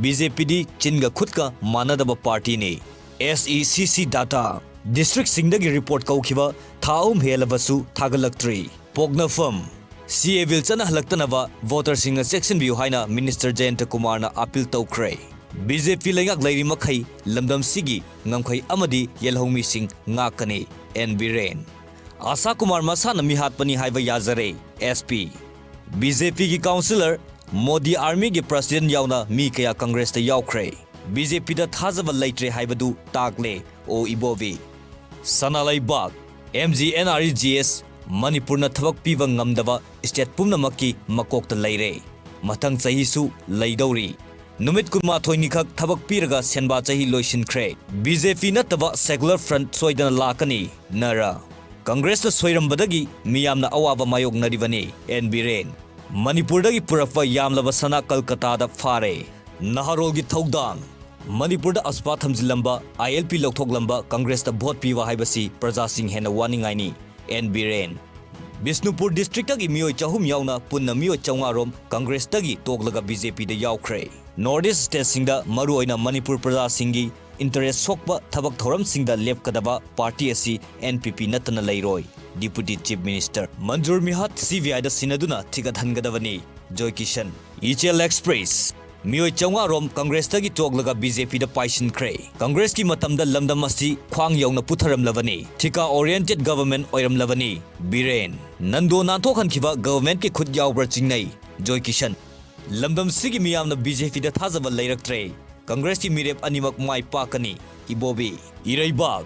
ꯕꯤ ꯖꯦ ꯄꯤꯗꯤ ꯆꯤꯟꯒ ꯈꯨꯠꯀ ꯃꯥꯟꯅꯗꯕ ꯄꯥꯔꯇꯤꯅꯤ꯫ ꯑꯦꯁ ꯏ ꯁꯤ ꯁꯤ data, districtꯁꯤꯡꯗꯒꯤ report ꯀꯧꯈꯤꯕ ꯊꯥ ꯑꯍꯨꯝ ꯍꯦꯜꯂꯕꯁꯨ ꯊꯥꯒꯠꯂꯛꯇ꯭ꯔꯤ꯫ ꯄꯣꯛꯅꯐꯝ, ꯁꯤ ꯑꯦ ꯕꯤꯜ ꯆꯠꯅꯍꯜꯂꯛꯇꯅꯕ voterꯁꯤꯡꯅ ꯆꯦꯛꯁꯤꯟꯕꯤꯌꯨ ꯍꯥꯏꯅ Minister ꯖꯌꯟꯇ ꯀꯨꯃꯥꯔꯅ appeal ꯇꯧꯈ꯭ꯔꯦ꯫ ꯕꯤ ꯖꯦ ꯄꯤ ꯂꯩꯉꯥꯛ ꯂꯩꯔꯤ ꯃꯈꯩ ꯂꯝꯗꯝꯁꯤꯒꯤ ꯉꯝꯈꯩ ꯑꯃꯗꯤ ꯌꯦꯜꯍꯧꯃꯤꯁꯤꯡ ꯉꯥꯛꯀꯅꯤ, ꯑꯦꯟ ꯕꯤꯔꯦꯟ꯫ ꯑꯥꯁꯥ ꯀꯨꯃꯥꯔ ꯃꯁꯥꯅ ꯃꯤꯍꯥꯠꯄꯅꯤ ꯍꯥꯏꯕ ꯌꯥꯖꯔꯦ, ꯑꯦꯁ ꯄꯤ꯫ ꯕꯤ ꯖꯦ ꯄꯤꯒꯤ councillor, ꯃꯣꯗꯤ armyꯒꯤ president ꯌꯥꯎꯅ ꯃꯤ ꯀꯌꯥ ꯀꯪꯒ꯭ꯔꯦꯁꯇ ꯌꯥꯎꯈ꯭ꯔꯦ꯫ ꯕꯤ ꯖꯦ ꯄꯤꯗ ꯊꯥꯖꯕ ꯂꯩꯇ꯭ꯔꯦ ꯍꯥꯏꯕꯗꯨ ꯇꯥꯛꯂꯦ, ꯑꯣ Ibobi. Sana Leibak, M G N R E G S, ꯃꯅꯤꯄꯨꯔꯅ ꯊꯕꯛ ꯄꯤꯕ ꯉꯝꯗꯕ state ꯄꯨꯝꯅꯃꯛꯀꯤ ꯃꯀꯣꯛꯇ ꯂꯩꯔꯦ꯫ ꯃꯊꯪ ꯆꯍꯤꯁꯨ ꯂꯩꯗꯧꯔꯤ꯫ ꯅꯨꯃꯤꯠ ꯀꯨꯟꯃꯥꯊꯣꯏꯅꯤꯈꯛ ꯊꯕꯛ ꯄꯤꯔꯒ ꯁꯦꯟꯕꯥ ꯆꯍꯤ ꯂꯣꯏꯁꯤꯟꯈ꯭ꯔꯦ꯫ ꯕꯤ ꯖꯦ ꯄꯤ ꯅꯠꯇꯕ Secular Front ꯁꯣꯏꯗꯅ ꯂꯥꯛꯀꯅꯤ, ꯅꯔꯥ꯫ ꯀꯪꯒ꯭ꯔꯦꯁꯅ ꯁꯣꯏꯔꯝꯕꯗꯒꯤ ꯃꯤꯌꯥꯝꯅ ꯑꯋꯥꯕ ꯃꯥꯌꯣꯛꯅꯔꯤꯕꯅꯤ, ꯑꯦꯟ ꯕꯤꯔꯦꯟ꯫ ꯃꯅꯤꯄꯨꯔꯗꯒꯤ ꯄꯨꯔꯛꯄ ꯌꯥꯝꯂꯕ ꯁꯅꯥ ꯀꯜꯀꯇꯥꯗ ꯐꯥꯔꯦ꯫ ꯅꯍꯥꯔꯣꯜꯒꯤ ꯊꯧꯗꯥꯡ꯫ ꯃꯅꯤꯄꯨꯔꯗ ꯑꯁꯄꯥ ꯊꯝꯖꯤꯜꯂꯝꯕ, ꯑꯥꯏ ꯑꯦꯜ ꯄꯤ ꯂꯧꯊꯣꯛꯂꯝꯕ ꯀꯪꯒ꯭ꯔꯦꯁꯇ vote ꯄꯤꯕ ꯍꯥꯏꯕꯁꯤ ꯄ꯭ꯔꯖꯥꯁꯤꯡ ꯍꯦꯟꯅ ꯋꯥꯅꯤꯡꯉꯥꯏꯅꯤ, ꯑꯦꯟ ꯕꯤꯔꯦꯟ꯫ ꯕꯤꯁꯅꯨꯄꯨꯔ districtꯇꯒꯤ ꯃꯤꯑꯣꯏ ꯆꯍꯨꯝ ꯌꯥꯎꯅ ꯄꯨꯟꯅ ꯃꯤꯑꯣꯏ ꯆꯥꯝꯃꯉꯥ ꯔꯣꯝ ꯀꯪꯒ꯭ꯔꯦꯁꯇꯒꯤ ꯇꯣꯛꯂꯒ ꯕꯤ ꯖꯦ ꯄꯤꯗ ꯌꯥꯎꯈ꯭ꯔꯦ꯫ North East stateꯁꯤꯡꯗ ꯃꯔꯨꯑꯣꯏꯅ ꯃꯅꯤꯄꯨꯔ ꯄ꯭ꯔꯖꯥꯁꯤꯡꯒꯤ interest ꯁꯣꯛꯄ ꯊꯕꯛ ꯊꯧꯔꯝꯁꯤꯡꯗ ꯂꯦꯞꯀꯗꯕ ꯄꯥꯔꯇꯤ ꯑꯁꯤ ꯑꯦꯟ ꯄꯤ ꯄꯤ ꯅꯠꯇꯅ ꯂꯩꯔꯣꯏ꯫ Deputy Chief Minister ꯃꯟꯖꯨꯔ ꯃꯤꯍꯥꯠ ꯁꯤ ꯕꯤ ꯑꯥꯏꯗ ꯁꯤꯟꯅꯗꯨꯅ ꯊꯤꯒꯠꯍꯟꯒꯗꯕꯅꯤ꯫ ꯖꯣꯏ ꯀꯤꯁꯟ꯫ ꯏꯆꯦꯜ ꯑꯦꯛꯁꯄ꯭ꯔꯦꯁ꯫ ꯃꯤꯑꯣꯏ ꯆꯥꯝꯃꯉꯥ ꯔꯣꯝ ꯀꯪꯒ꯭ꯔꯦꯁꯇꯒꯤ ꯇꯣꯛꯂꯒ ꯕꯤ ꯖꯦ ꯄꯤꯗ ꯄꯥꯏꯁꯤꯟꯈ꯭ꯔꯦ꯫ ꯀꯪꯒ꯭ꯔꯦꯁꯀꯤ ꯃꯇꯝꯗ ꯂꯝꯗꯝ ꯑꯁꯤ ꯈ꯭ꯋꯥꯡ ꯌꯧꯅ ꯄꯨꯊꯔꯝꯂꯕꯅꯤ꯫ ꯊꯤꯀꯥ oriented government ꯑꯣꯏꯔꯝꯂꯕꯅꯤ꯫ ꯕꯤꯔꯦꯟ꯫ ꯅꯟꯗꯣ ꯅꯥꯟꯊꯣꯛꯍꯟꯈꯤꯕ governmentꯀꯤ ꯈꯨꯠ ꯌꯥꯎꯕ꯭ꯔꯥ ꯆꯤꯡꯅꯩ꯫ ꯖꯣꯏ ꯀꯤꯁꯟ꯫ ꯂꯝꯗꯝꯁꯤꯒꯤ ꯃꯤꯌꯥꯝꯅ ꯕꯤ ꯖꯦ ꯄꯤꯗ ꯊꯥꯖꯕ ꯂꯩꯔꯛꯇ꯭ꯔꯦ꯫ ꯀꯪꯒ꯭ꯔꯦꯁꯀꯤ ꯃꯤꯔꯦꯞ ꯑꯅꯤꯃꯛ ꯃꯥꯏ ꯄꯥꯛꯀꯅꯤ꯫ ꯏꯕꯣꯕꯤ꯫ ꯏꯔꯩꯕꯥꯛ꯫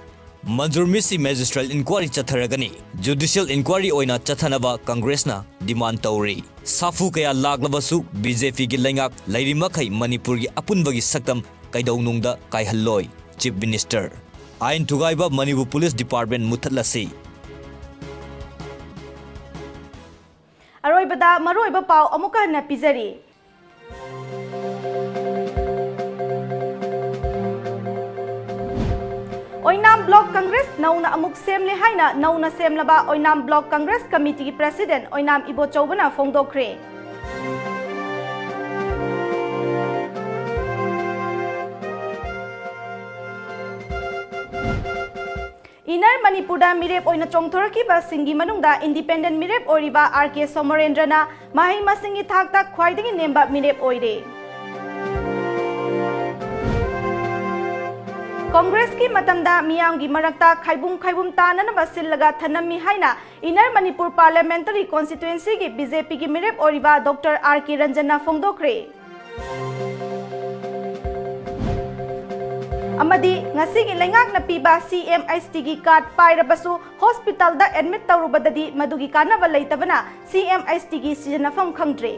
ꯃꯟꯖꯨꯔ ꯃꯤꯠꯁꯤ magistrate inquiry ꯆꯠꯊꯔꯒꯅꯤ꯫ Judicial inquiry ꯑꯣꯏꯅ ꯆꯠꯊꯅꯕ ꯀꯪꯒ꯭ꯔꯦꯁꯅ demand ꯇꯧꯔꯤ꯫ ꯁꯥꯐꯨ ꯀꯌꯥ ꯂꯥꯛꯂꯕꯁꯨ ꯕꯤ ꯖꯦ ꯄꯤꯒꯤ ꯂꯩꯉꯥꯛ ꯂꯩꯔꯤ ꯃꯈꯩ ꯃꯅꯤꯄꯨꯔꯒꯤ ꯑꯄꯨꯟꯕꯒꯤ ꯁꯛꯇꯝ ꯀꯩꯗꯧꯅꯨꯡꯗ ꯀꯥꯏꯍꯜꯂꯣꯏ꯫ Chief Minister꯫ ꯑꯥꯏꯟ ꯊꯨꯒꯥꯏꯕ ꯃꯅꯤꯄꯨꯔ police department ꯃꯨꯊꯠꯂꯁꯤ꯫ ꯑꯔꯣꯏꯕꯗ ꯃꯔꯨꯑꯣꯏꯕ ꯄꯥꯎ ꯑꯃꯨꯛꯀ ꯍꯟꯅ ꯄꯤꯖꯔꯤ꯫ ꯑꯣꯏꯅꯥꯝ Block Congress ꯅꯧꯅ ꯑꯃꯨꯛ ꯁꯦꯝꯂꯦ ꯍꯥꯏꯅ ꯅꯧꯅ ꯁꯦꯝꯂꯕ ꯑꯣꯏꯅꯥꯝ Block Congress Committeeꯒꯤ President ꯑꯣꯏꯅꯥꯝ ꯏꯕꯣꯆꯧꯕꯅ ꯐꯣꯡꯗꯣꯛꯈ꯭ꯔꯦ꯫ ꯏꯟꯅꯔ ꯃꯅꯤꯄꯨꯔꯗ ꯃꯤꯔꯦꯞ ꯑꯣꯏꯅ ꯆꯣꯡꯊꯣꯔꯛꯈꯤꯕꯁꯤꯡꯒꯤ ꯃꯅꯨꯡꯗ ꯏꯟꯗꯤꯄꯦꯟꯗꯦꯟ ꯃꯤꯔꯦꯞ ꯑꯣꯏꯔꯤꯕ ꯑꯥꯔ ꯀꯦ ꯁꯣꯃꯣꯔꯦꯟꯗ꯭ꯔꯅ ꯃꯍꯩ ꯃꯁꯤꯡꯒꯤ ꯊꯥꯛꯇ ꯈ꯭ꯋꯥꯏꯗꯒꯤ ꯅꯦꯝꯕ ꯃꯤꯔꯦꯞ ꯑꯣꯏꯔꯦ꯫ ꯀꯣꯡꯒ꯭ꯔꯦꯁꯀꯤ ꯃꯇꯝꯗ ꯃꯤꯌꯥꯝꯒꯤ ꯃꯔꯛꯇ ꯈꯥꯏꯕꯨꯝ ꯈꯥꯏꯕꯨꯝ ꯇꯥꯅꯅꯕ ꯁꯤꯜꯂꯒ ꯊꯅꯝꯃꯤ ꯍꯥꯏꯅ ꯏꯟꯅꯔ ꯃꯅꯤꯄꯨꯔ ꯄꯥꯔꯂꯤꯌꯥꯃꯦꯟꯇꯔꯤ ꯀꯣꯟꯁꯇꯤꯇ꯭ꯋꯦꯟꯁꯤꯒꯤ ꯕꯤ ꯖꯦ ꯄꯤꯒꯤ ꯃꯤꯔꯦꯞ ꯑꯣꯏꯔꯤꯕ ꯗꯣꯛꯇꯔ ꯑꯥꯔ ꯀꯦ ꯔꯟꯖꯟꯅ ꯐꯣꯡꯗꯣꯛꯈ꯭ꯔꯦ꯫ ꯑꯃꯗꯤ ꯉꯁꯤꯒꯤ ꯂꯩꯉꯥꯛꯅ ꯄꯤꯕ ꯁꯤ ꯑꯦꯝ ꯑꯩꯆ ꯇꯤꯒꯤ ꯀꯥꯔꯗ ꯄꯥꯏꯔꯕꯁꯨ ꯍꯣꯁꯄꯤꯇꯥꯜꯗ ꯑꯦꯗꯃꯤꯠ ꯇꯧꯔꯨꯕꯗꯗꯤ ꯃꯗꯨꯒꯤ ꯀꯥꯟꯅꯕ ꯂꯩꯇꯕꯅ ꯁꯤ ꯑꯦꯝ ꯑꯩꯆ ꯇꯤꯒꯤ ꯁꯤꯖꯤꯟꯅꯐꯝ ꯈꯪꯗ꯭ꯔꯦ꯫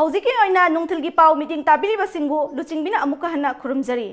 ꯍꯧꯖꯤꯛꯀꯤ ꯑꯣꯏꯅ ꯅꯨꯡꯊꯤꯜꯒꯤ ꯄꯥꯎ ꯃꯤꯠꯌꯦꯡ ꯇꯥꯕꯤꯔꯤꯕꯁꯤꯡꯕꯨ ꯂꯨꯆꯤꯡꯕꯤꯅ ꯑꯃꯨꯛꯀ ꯍꯟꯅ ꯈꯨꯔꯨꯝꯖꯔꯤ꯫